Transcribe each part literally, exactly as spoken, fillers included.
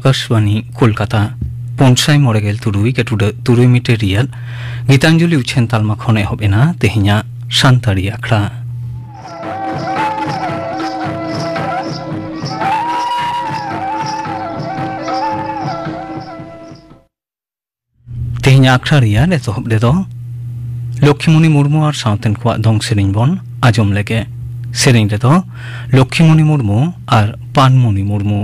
ᱟᱠᱟᱥᱵᱟᱱᱤ ᱠᱳᱞᱠᱟᱛᱟ, ᱯᱩᱱ ᱥᱟᱭ ᱢᱚᱬᱮ ᱜᱮᱞ ᱛᱩᱨᱩᱭ ᱜᱮᱴᱩᱰᱟᱹᱜ ᱛᱩᱨᱩᱭ ᱢᱤᱴᱟᱨ ᱨᱮᱭᱟᱜ ᱜᱤᱛᱟᱧᱡᱚᱞᱤ ᱩᱪᱷᱟᱹᱱ ᱛᱟᱞᱢᱟ ᱠᱷᱚᱱ ᱮᱦᱚᱵ ᱮᱱᱟ ᱛᱮᱦᱮᱧᱟᱜ ᱥᱟᱱᱛᱟᱲᱤ ᱟᱠᱷᱲᱟ᱾ ᱛᱮᱦᱮᱧᱟᱜ ᱟᱠᱷᱲᱟ ᱨᱮᱭᱟᱜ ᱮᱛᱚᱦᱚᱵ ᱨᱮᱫᱚ ᱞᱚᱠᱠᱷᱤᱢᱩᱱᱤ ᱢᱩᱨᱢᱩ ᱟᱨ ᱥᱟᱶᱛᱮᱱ ᱠᱚᱣᱟᱜ ᱫᱚᱝ ᱥᱮᱨᱮᱧ ᱵᱚᱱ ᱟᱸᱡᱚᱢ ᱞᱮᱜᱮ᱾ ᱥᱮᱨᱮᱧ ᱨᱮᱫᱚ ᱞᱚᱠᱠᱷᱤᱢᱩᱱᱤ ᱢᱩᱨᱢᱩ ᱟᱨ ᱯᱟᱱᱢᱩᱱᱤ ᱢᱩᱨᱢᱩ᱾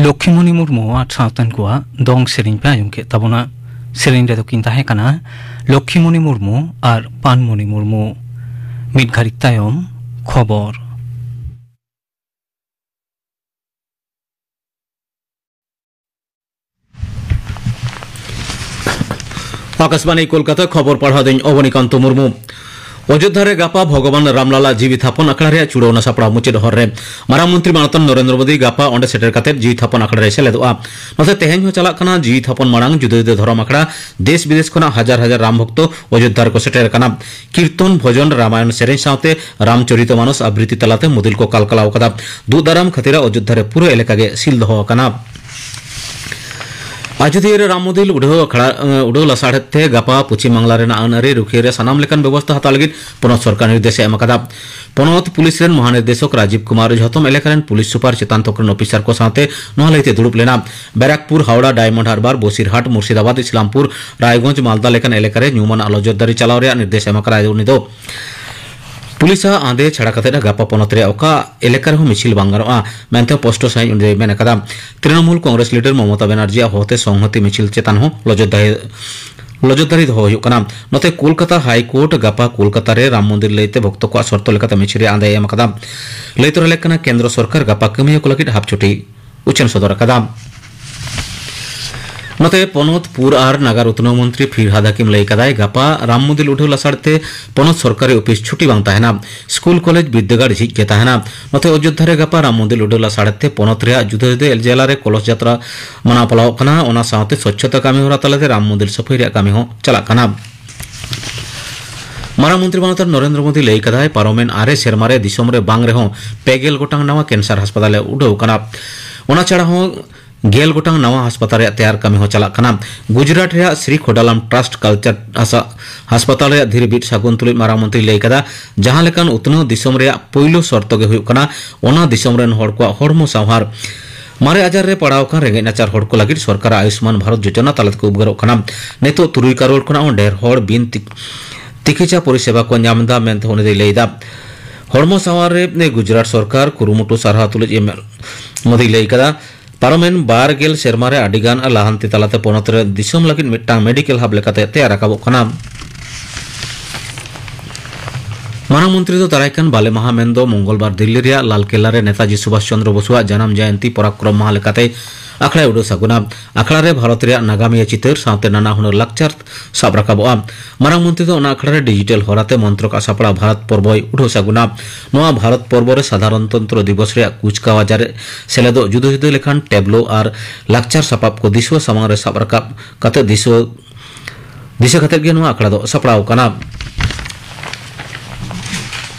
ᱞᱚᱠᱠᱷᱤᱢᱚᱱᱤ ᱢᱩᱨᱢᱩ ᱟᱨ ᱥᱟᱶᱛᱮᱱ ᱠᱚᱣᱟᱜ ᱫᱚᱝ ᱥᱮᱨᱮᱧ ᱯᱮ ᱟᱸᱡᱚᱢ ᱠᱮᱫ ᱛᱟᱵᱚᱱᱟ᱾ ᱥᱮᱨᱮᱧ ᱨᱮᱫᱚ ᱠᱤᱱ ᱛᱟᱦᱮᱸ ᱠᱟᱱᱟ ᱞᱚᱠᱠᱷᱤᱢᱚᱱᱤ ᱢᱩᱨᱢᱩ ᱟᱨ ᱯᱟᱱᱢᱚᱱᱤ ᱢᱩᱨᱢᱩ᱾ ᱢᱤᱫ ᱜᱷᱟᱹᱲᱤᱡ ᱛᱟᱭᱚᱢ ᱠᱷᱚᱵᱚᱨ᱾ ᱟᱠᱟᱥᱵᱟᱱᱤ ᱠᱳᱞᱠᱟᱛᱟ, ᱠᱷᱚᱵᱚᱨ ᱯᱟᱲᱦᱟᱣ ᱫᱟᱹᱧ ᱚᱵᱚᱱᱤᱠᱟᱱᱛᱚ ᱢᱩᱨᱢᱩ᱾ ᱚᱡᱳᱫᱽᱫᱷᱟ ᱨᱮ ᱜᱟᱯᱟ ᱵᱷᱚᱜᱚᱵᱟᱱ ᱨᱟᱢᱞᱟᱞᱟ ᱡᱤᱣᱤ ᱛᱷᱟᱯᱚᱱ ᱟᱠᱷᱲᱟ ᱨᱮᱭᱟᱜ ᱪᱩᱲᱟᱹᱣᱱᱟ ᱥᱟᱯᱲᱟᱣ ᱢᱩᱪᱟᱹᱫ ᱦᱚᱨ ᱨᱮ᱾ ᱢᱟᱨᱟᱝ ᱢᱚᱱᱛᱨᱤ ᱢᱟᱱᱚᱛᱟᱱ ᱱᱚᱨᱮᱱᱫᱨᱚ ᱢᱳᱫᱤ ᱜᱟᱯᱟ ᱚᱸᱰᱮ ᱥᱮᱴᱮᱨ ᱠᱟᱛᱮ ᱡᱤᱣᱤ ᱛᱷᱟᱯᱚᱱ ᱟᱠᱷᱲᱟ ᱨᱮᱭ ᱥᱮᱞᱮᱫᱚᱜᱼᱟ᱾ ᱱᱚᱛᱮ ᱛᱮᱦᱮᱧ ᱦᱚᱸ ᱪᱟᱞᱟᱜ ᱠᱟᱱᱟ ᱡᱤᱣᱤ ᱛᱷᱟᱯᱚᱱ ᱢᱟᱲᱟᱝ ᱡᱩᱫᱟᱹ ᱡᱩᱫᱟᱹ ᱫᱷᱚᱨᱚᱢ ᱟᱠᱷᱲᱟ᱾ ᱫᱮᱥ ᱵᱤᱫᱮᱥ ᱠᱷᱚᱱᱟᱜ ᱦᱟᱡᱟᱨ ᱦᱟᱡᱟᱨ ᱨᱟᱢ ᱵᱷᱚᱠᱛᱚ ᱚᱡᱳᱫᱽᱫᱷᱟ ᱨᱮᱠᱚ ᱥᱮᱴᱮᱨ ᱟᱠᱟᱱᱟ᱾ ᱠᱤᱨᱛᱚᱱ, ᱵᱷᱚᱡᱚᱱ, ᱨᱟᱢᱟᱭᱚᱱ ᱥᱮᱨᱮᱧ ᱥᱟᱶᱛᱮ ᱨᱟᱢᱪᱚᱨᱤᱛ ᱢᱟᱱᱚᱥ ᱟᱵᱨᱤᱛᱤ ᱛᱟᱞᱟᱛᱮ ᱢᱩᱫᱤᱞ ᱠᱚ ᱠᱟᱞᱠᱟᱞᱟᱣ ᱟᱠᱟᱫᱟ᱾ ᱫᱩᱜ ᱫᱟᱨᱟᱢ ᱠᱷᱟᱹᱛᱤᱨ ᱚᱡᱳᱫᱽᱫᱷᱟ ᱨᱮ ᱯᱩᱨᱟᱹ ᱮᱞᱟᱠᱟ ᱜᱮ ᱥᱤᱞ ᱫᱚᱦᱚ ᱟᱠᱟᱱᱟ᱾ ᱟᱡᱚᱫᱤᱭᱟᱹ ᱨᱮ ᱨᱟᱢ ᱢᱚᱱᱫᱤᱨ ᱩᱰᱷᱟᱹᱣ ᱟᱠᱷᱲᱟ, ᱩᱰᱷᱟᱹᱣ ᱞᱟᱥᱟᱲᱦᱮᱫ ᱛᱮ ᱜᱟᱯᱟ ᱯᱚᱪᱷᱤᱢ ᱵᱟᱝᱞᱟ ᱨᱮᱱᱟᱜ ᱟᱹᱱ ᱟᱹᱨᱤ ᱨᱩᱠᱷᱤᱭᱟᱹ ᱨᱮ ᱥᱟᱱᱟᱢ ᱞᱮᱠᱟᱱ ᱵᱮᱵᱚᱥᱛᱷᱟ ᱦᱟᱛᱟᱣ ᱞᱟᱹᱜᱤᱫ ᱯᱚᱱᱚᱛ ᱥᱚᱨᱠᱟᱨ ᱱᱤᱨᱫᱮᱥ ᱮ ᱮᱢ ᱟᱠᱟᱫᱟ᱾ ᱯᱚᱱᱚᱛ ᱯᱩᱞᱤᱥ ᱨᱮᱱ ᱢᱚᱦᱟᱱᱤᱨᱫᱮᱥᱚᱠ ᱨᱟᱡᱤᱵᱽ ᱠᱩᱢᱟᱨ ᱡᱷᱚᱛᱚᱢ ᱮᱞᱟᱠᱟ ᱨᱮᱱ ᱯᱩᱞᱤᱥ ᱥᱩᱯᱟᱨ ᱪᱮᱛᱟᱱ ᱛᱷᱚᱠ ᱨᱮᱱ ᱚᱯᱷᱤᱥᱟᱨ ᱠᱚ ᱥᱟᱶᱛᱮ ᱱᱚᱣᱟ ᱞᱟᱹᱭᱛᱮ ᱫᱩᱲᱩᱵ ᱞᱮᱱᱟ᱾ ᱵᱮᱨᱟᱠᱯᱩᱨ, ᱦᱟᱣᱲᱟ, ᱰᱟᱭᱢᱚᱱᱰ ᱦᱟᱨᱵᱟᱨ, ᱵᱚᱥᱤᱨᱦᱟᱴ, ᱢᱩᱨᱥᱤᱫᱟᱵᱟᱫᱽ, ᱤᱥᱞᱟᱢᱯᱩᱨ, ᱨᱟᱭᱜᱚᱸᱡᱽ, ᱢᱟᱞᱫᱟ ᱞᱮᱠᱟᱱ ᱮᱞᱟᱠᱟ ᱨᱮ ᱧᱩᱢᱟᱱᱟᱜ ᱱᱚᱡᱚᱨᱫᱟᱨᱤ ᱪᱟᱞᱟᱣ ᱨᱮᱭᱟᱜ ᱱᱤᱨᱫᱮᱥ ᱮᱢ ᱟᱠᱟᱫᱟᱭ ᱩᱱᱤ ᱫᱚ᱾ ᱯᱩᱞᱤᱥᱟᱜ ᱟᱸᱫᱮ ᱪᱷᱟᱲᱟ ᱠᱟᱛᱮ ᱜᱟᱯᱟ ᱯᱚᱱᱚᱛ ᱨᱮᱭᱟᱜ ᱚᱠᱟ ᱮᱞᱟᱠᱟ ᱨᱮᱦᱚᱸ ᱢᱤᱪᱷᱤᱞ ᱵᱟᱝ ᱜᱟᱱᱚᱜᱼᱟ ᱢᱮᱱᱛᱮ ᱯᱚᱥᱴᱚ ᱥᱟᱹᱦᱤᱡ ᱩᱱᱤ ᱫᱚᱭ ᱢᱮᱱ ᱟᱠᱟᱫᱟ᱾ ᱛᱨᱤᱱᱚᱢᱩᱞ ᱠᱚᱝᱜᱨᱮᱥ ᱞᱤᱰᱟᱨ ᱢᱚᱢᱚᱛᱟ ᱵᱟᱱᱟᱨᱡᱤᱭᱟᱜ ᱦᱚᱦᱚᱛᱮ ᱥᱚᱝᱦᱚᱛᱤ ᱢᱤᱪᱷᱤᱞ ᱪᱮᱛᱟᱱ ᱦᱚᱸ ᱞᱚᱡᱚᱫᱟᱭ-, ᱞᱚᱡᱚᱫᱟᱨᱤ ᱫᱚᱦᱚ ᱦᱩᱭᱩᱜ ᱠᱟᱱᱟ᱾ ᱱᱚᱛᱮ ᱠᱳᱞᱠᱟᱛᱟ ᱦᱟᱭ ᱠᱳᱨᱴ ᱜᱟᱯᱟ ᱠᱳᱞᱠᱟᱛᱟ ᱨᱮ ᱨᱟᱢ ᱢᱚᱱᱫᱤᱨ ᱞᱟᱹᱭᱛᱮ ᱵᱷᱚᱠᱛᱚ ᱠᱚᱣᱟᱜ ᱥᱚᱨᱛᱚ ᱞᱮᱠᱟᱛᱮ ᱢᱤᱪᱷᱤᱞ ᱨᱮᱭᱟᱜ ᱟᱸᱫᱮᱭ ᱮᱢ ᱟᱠᱟᱫᱟ᱾ ᱞᱟᱹᱭ ᱛᱚᱨᱟ ᱞᱮᱠ ᱠᱟᱱᱟ, ᱠᱮᱱᱫᱨᱚ ᱥᱚᱨᱠᱟᱨ ᱜᱟᱯᱟ ᱠᱟᱹᱢᱤᱭᱟᱹ ᱠᱚ ᱞᱟᱹᱜᱤᱫ ᱦᱟᱯ ᱪᱷᱩᱴᱤ ᱩᱪᱷᱟᱹᱱ ᱥᱚᱫᱚᱨ ᱟᱠᱟᱫᱟ᱾ ᱱᱚᱛᱮ ᱯᱚᱱᱚᱛ ᱯᱩᱨ ᱟᱨ ᱱᱟᱜᱟᱨ ᱩᱛᱱᱟᱹᱣ ᱢᱚᱱᱛᱨᱤ ᱯᱷᱤᱨᱦᱟᱫ ᱦᱟᱹᱠᱤᱢ ᱞᱟᱹᱭ ᱠᱟᱫᱟᱭ, ᱜᱟᱯᱟ ᱨᱟᱢ ᱢᱚᱱᱫᱤᱨ ᱩᱰᱷᱟᱹᱣ ᱞᱟᱥᱟᱲ ᱛᱮ ᱯᱚᱱᱚᱛ ᱥᱚᱨᱠᱟᱨᱤ ᱚᱯᱷᱤᱥ ᱪᱷᱩᱴᱤ ᱵᱟᱝ ᱛᱟᱦᱮᱱᱟ᱾ ᱥᱠᱩᱞ, ᱠᱚᱞᱮᱡᱽ, ᱵᱤᱨᱫᱟᱹᱜᱟᱲ ᱡᱷᱤᱡ ᱜᱮ ᱛᱟᱦᱮᱱᱟ᱾ ᱱᱚᱛᱮ ᱚᱡᱳᱫᱽᱫᱷᱟ ᱨᱮ ᱜᱟᱯᱟ ᱨᱟᱢ ᱢᱚᱱᱫᱤᱨ ᱩᱰᱷᱟᱹᱣ ᱞᱟᱥᱟᱲ ᱛᱮ ᱯᱚᱱᱚᱛ ᱨᱮᱭᱟᱜ ᱡᱩᱫᱟᱹ ᱡᱩᱫᱟᱹ ᱡᱮᱞᱟ ᱨᱮ ᱠᱚᱞᱚᱥ ᱡᱟᱛᱨᱟ ᱢᱟᱱᱟᱣ ᱯᱟᱞᱟᱣᱚᱜ ᱠᱟᱱᱟ᱾ ᱚᱱᱟ ᱥᱟᱶᱛᱮ ᱥᱚᱪᱪᱷᱚᱛᱟ ᱠᱟᱹᱢᱤ ᱦᱚᱨᱟ ᱛᱟᱞᱟᱛᱮ ᱨᱟᱢ ᱢᱚᱱᱫᱤᱨ ᱥᱟᱹᱯᱷᱟᱹᱭ ᱨᱮᱭᱟᱜ ᱠᱟᱹᱢᱤ ᱦᱚᱸ ᱪᱟᱞᱟᱜ ᱠᱟᱱᱟ᱾ ᱢᱟᱨᱟᱝ ᱢᱚᱱᱛᱨᱤ ᱢᱟᱱᱚᱛ ᱱᱚᱨᱮᱱᱫᱨᱚ ᱢᱳᱫᱤ ᱞᱟᱹᱭ ᱠᱟᱫᱟᱭ, ᱯᱟᱨᱚᱢᱮᱱ ᱟᱨᱮ ᱥᱮᱨᱢᱟ ᱨᱮ ᱫᱤᱥᱚᱢ ᱨᱮ ᱵᱟᱝ ᱨᱮᱦᱚᱸ ᱯᱮ ᱜᱮᱞ ᱜᱚᱴᱟᱝ ᱱᱟᱣᱟ ᱠᱮᱱᱥᱟᱨ ᱦᱟᱥᱯᱟᱛᱟᱞ ᱮ ᱩᱰᱷᱟᱹᱣ ᱠᱟᱱᱟ᱾ ᱚᱱᱟ ᱪᱷᱟᱲᱟ ᱦᱚᱸ ᱜᱮᱞ ᱜᱚᱴᱟᱝ ᱱᱟᱣᱟ ᱦᱟᱥᱯᱟᱛᱟᱞ ᱨᱮᱭᱟᱜ ᱛᱮᱭᱟᱨ ᱠᱟᱹᱢᱤ ᱦᱚᱸ ᱪᱟᱞᱟᱜ ᱠᱟᱱᱟ᱾ ᱜᱩᱡᱽᱨᱟᱴ ᱨᱮᱭᱟᱜ ᱥᱨᱤ ᱠᱷᱳᱰᱟᱞᱟᱢ ᱴᱨᱟᱥᱴ ᱠᱟᱞᱪᱟᱨ ᱦᱟᱥᱟ-, ᱦᱟᱥᱯᱟᱛᱟᱞ ᱨᱮᱭᱟᱜ ᱫᱷᱤᱨᱤ ᱵᱤᱫ ᱥᱟᱹᱜᱩᱱ ᱛᱩᱞᱩᱡ ᱢᱟᱨᱟᱝ ᱢᱚᱱᱛᱨᱤ ᱞᱟᱹᱭ ᱠᱟᱫᱟ, ᱡᱟᱦᱟᱸ ᱞᱮᱠᱟᱱ ᱩᱛᱱᱟᱹᱣ ᱫᱤᱥᱚᱢ ᱨᱮᱭᱟᱜ ᱯᱳᱭᱞᱳ ᱥᱚᱨᱛᱚ ᱜᱮ ᱦᱩᱭᱩᱜ ᱠᱟᱱᱟ ᱚᱱᱟ ᱫᱤᱥᱚᱢ ᱨᱮᱱ ᱦᱚᱲ ᱠᱚᱣᱟᱜ ᱦᱚᱲᱢᱚ ᱥᱟᱶᱦᱟᱨ᱾ ᱢᱟᱨᱮ ᱟᱡᱟᱨ ᱨᱮ ᱯᱟᱲᱟᱣ ᱟᱠᱟᱱ ᱨᱮᱸᱜᱮᱡ ᱱᱟᱪᱟᱨ ᱦᱚᱲ ᱠᱚ ᱞᱟᱹᱜᱤᱫ ᱥᱚᱨᱠᱟᱨᱟᱜ ᱟᱭᱩᱥᱢᱟᱱ ᱵᱷᱟᱨᱚᱛ ᱡᱳᱡᱚᱱᱟ ᱛᱟᱞᱟ ᱛᱮᱠᱚ ᱩᱯᱠᱟᱹᱨᱚᱜ ᱠᱟᱱᱟ᱾ ᱱᱤᱛᱚᱜ ᱛᱩᱨᱩᱭ ᱠᱟᱨᱳᱲ ᱠᱷᱚᱱᱟᱜ ᱦᱚᱸ ᱰᱷᱮᱨ ᱦᱚᱲ ᱵᱤᱱ ᱛᱤᱠ-, ᱛᱤᱠᱤᱪᱷᱟ ᱯᱚᱨᱤᱥᱮᱵᱟ ᱠᱚ ᱧᱟᱢ ᱮᱫᱟ ᱢᱮᱱᱛᱮ ᱩᱱᱤ ᱫᱚᱭ ᱞᱟᱹᱭ ᱮᱫᱟ᱾ ᱦᱚᱲᱢᱚ ᱥᱟᱶᱟᱨ ᱨᱮ ᱜᱩᱡᱽᱨᱟᱴ ᱥᱚᱨᱠᱟᱨ ᱠᱩᱨᱩᱢᱩᱴᱩ ᱥᱟᱨᱦᱟᱣ ᱛᱩᱞᱩᱡ ᱮᱢ ᱢᱳᱫᱤᱭ ᱞᱟᱹᱭ ᱠᱟᱫᱟ᱾ ᱯᱟᱨᱚᱢᱮᱱ ᱵᱟᱨ ᱜᱮᱞ ᱥᱮᱨᱢᱟ ᱨᱮ ᱟᱹᱰᱤ ᱜᱟᱱ ᱞᱟᱦᱟᱱᱛᱤ ᱛᱟᱞᱟᱛᱮ ᱯᱚᱱᱚᱛ ᱨᱮ ᱫᱤᱥᱚᱢ ᱞᱟᱹᱜᱤᱫ ᱢᱤᱫᱴᱟᱝ ᱢᱮᱰᱤᱠᱮᱞ ᱦᱟᱵ ᱞᱮᱠᱟᱛᱮ ᱛᱮᱭᱟᱨ ᱨᱟᱠᱟᱵᱚᱜ ᱠᱟᱱᱟ᱾ ᱢᱟᱨᱟᱝ ᱢᱚᱱᱛᱨᱤ ᱫᱚ ᱫᱟᱨᱟᱭ ᱠᱟᱱ ᱵᱟᱞᱮ ᱢᱟᱦᱟ ᱢᱮᱱᱫᱚ ᱢᱚᱝᱜᱚᱞ ᱵᱟᱨ ᱫᱤᱞᱞᱤ ᱨᱮᱭᱟᱜ ᱞᱟᱞ ᱠᱮᱞᱞᱟ ᱨᱮ ᱱᱮᱛᱟᱡᱤ ᱥᱩᱵᱷᱟᱥ ᱪᱚᱱᱫᱨᱚ ᱵᱚᱥᱩᱣᱟᱜ ᱡᱟᱱᱟᱢ ᱡᱚᱭᱚᱱᱛᱤ ᱯᱚᱨᱟᱠᱨᱚᱢ ᱢᱟᱦᱟ ᱞᱮᱠᱟᱛᱮ ᱟᱠᱷᱲᱟᱭ ᱩᱰᱟᱹᱣ ᱥᱟᱹᱜᱩᱱᱟ᱾ ᱟᱠᱷᱲᱟ ᱨᱮ ᱵᱷᱟᱨᱚᱛ ᱨᱮᱭᱟᱜ ᱱᱟᱜᱟᱢᱤᱭᱟᱹ ᱪᱤᱛᱟᱹᱨ ᱥᱟᱶᱛᱮ ᱱᱟᱱᱟ ᱦᱩᱱᱟᱹᱨ ᱞᱟᱠᱪᱟᱨ ᱥᱟᱵ ᱨᱟᱠᱟᱵᱚᱜᱼᱟ᱾ ᱢᱟᱨᱟᱝ ᱢᱚᱱᱛᱨᱤ ᱫᱚ ᱚᱱᱟ ᱟᱠᱷᱲᱟ ᱨᱮ ᱰᱤᱡᱤᱴᱟᱞ ᱦᱚᱨᱟᱛᱮ ᱢᱚᱱᱛᱨᱚᱠ ᱟᱜ ᱥᱟᱯᱲᱟᱣ ᱵᱷᱟᱨᱚᱛ ᱯᱚᱨᱵᱚᱭ ᱩᱰᱷᱟᱹᱣ ᱥᱟᱹᱜᱩᱱᱟ᱾ ᱱᱚᱣᱟ ᱵᱷᱟᱨᱚᱛ ᱯᱚᱨᱵᱚ ᱨᱮ ᱥᱟᱫᱷᱟᱨᱚᱱᱛᱚᱱᱛᱨᱚ ᱫᱤᱵᱚᱥ ᱨᱮᱭᱟᱜ ᱠᱩᱪᱠᱟᱣᱟᱡ ᱨᱮ ᱥᱮᱞᱮᱫᱚᱜ ᱡᱩᱫᱟᱹ ᱡᱩᱫᱟᱹ ᱞᱮᱠᱟᱱ ᱴᱮᱵᱞᱳ ᱟᱨ ᱞᱟᱠᱪᱟᱨ ᱥᱟᱯᱟᱵ ᱠᱚ ᱫᱤᱥᱩᱣᱟᱹ ᱥᱟᱢᱟᱝ ᱨᱮ ᱥᱟᱵ ᱨᱟᱠᱟᱵ ᱠᱟᱛᱮ ᱫᱤᱥᱩᱣᱟᱹ ᱫᱤᱥᱟᱹ ᱠᱟᱛᱮ ᱜᱮ ᱱᱚᱣᱟ ᱟᱠᱷᱲᱟ ᱫᱚ ᱥᱟᱯᱲᱟᱣ ᱟᱠᱟᱱᱟ᱾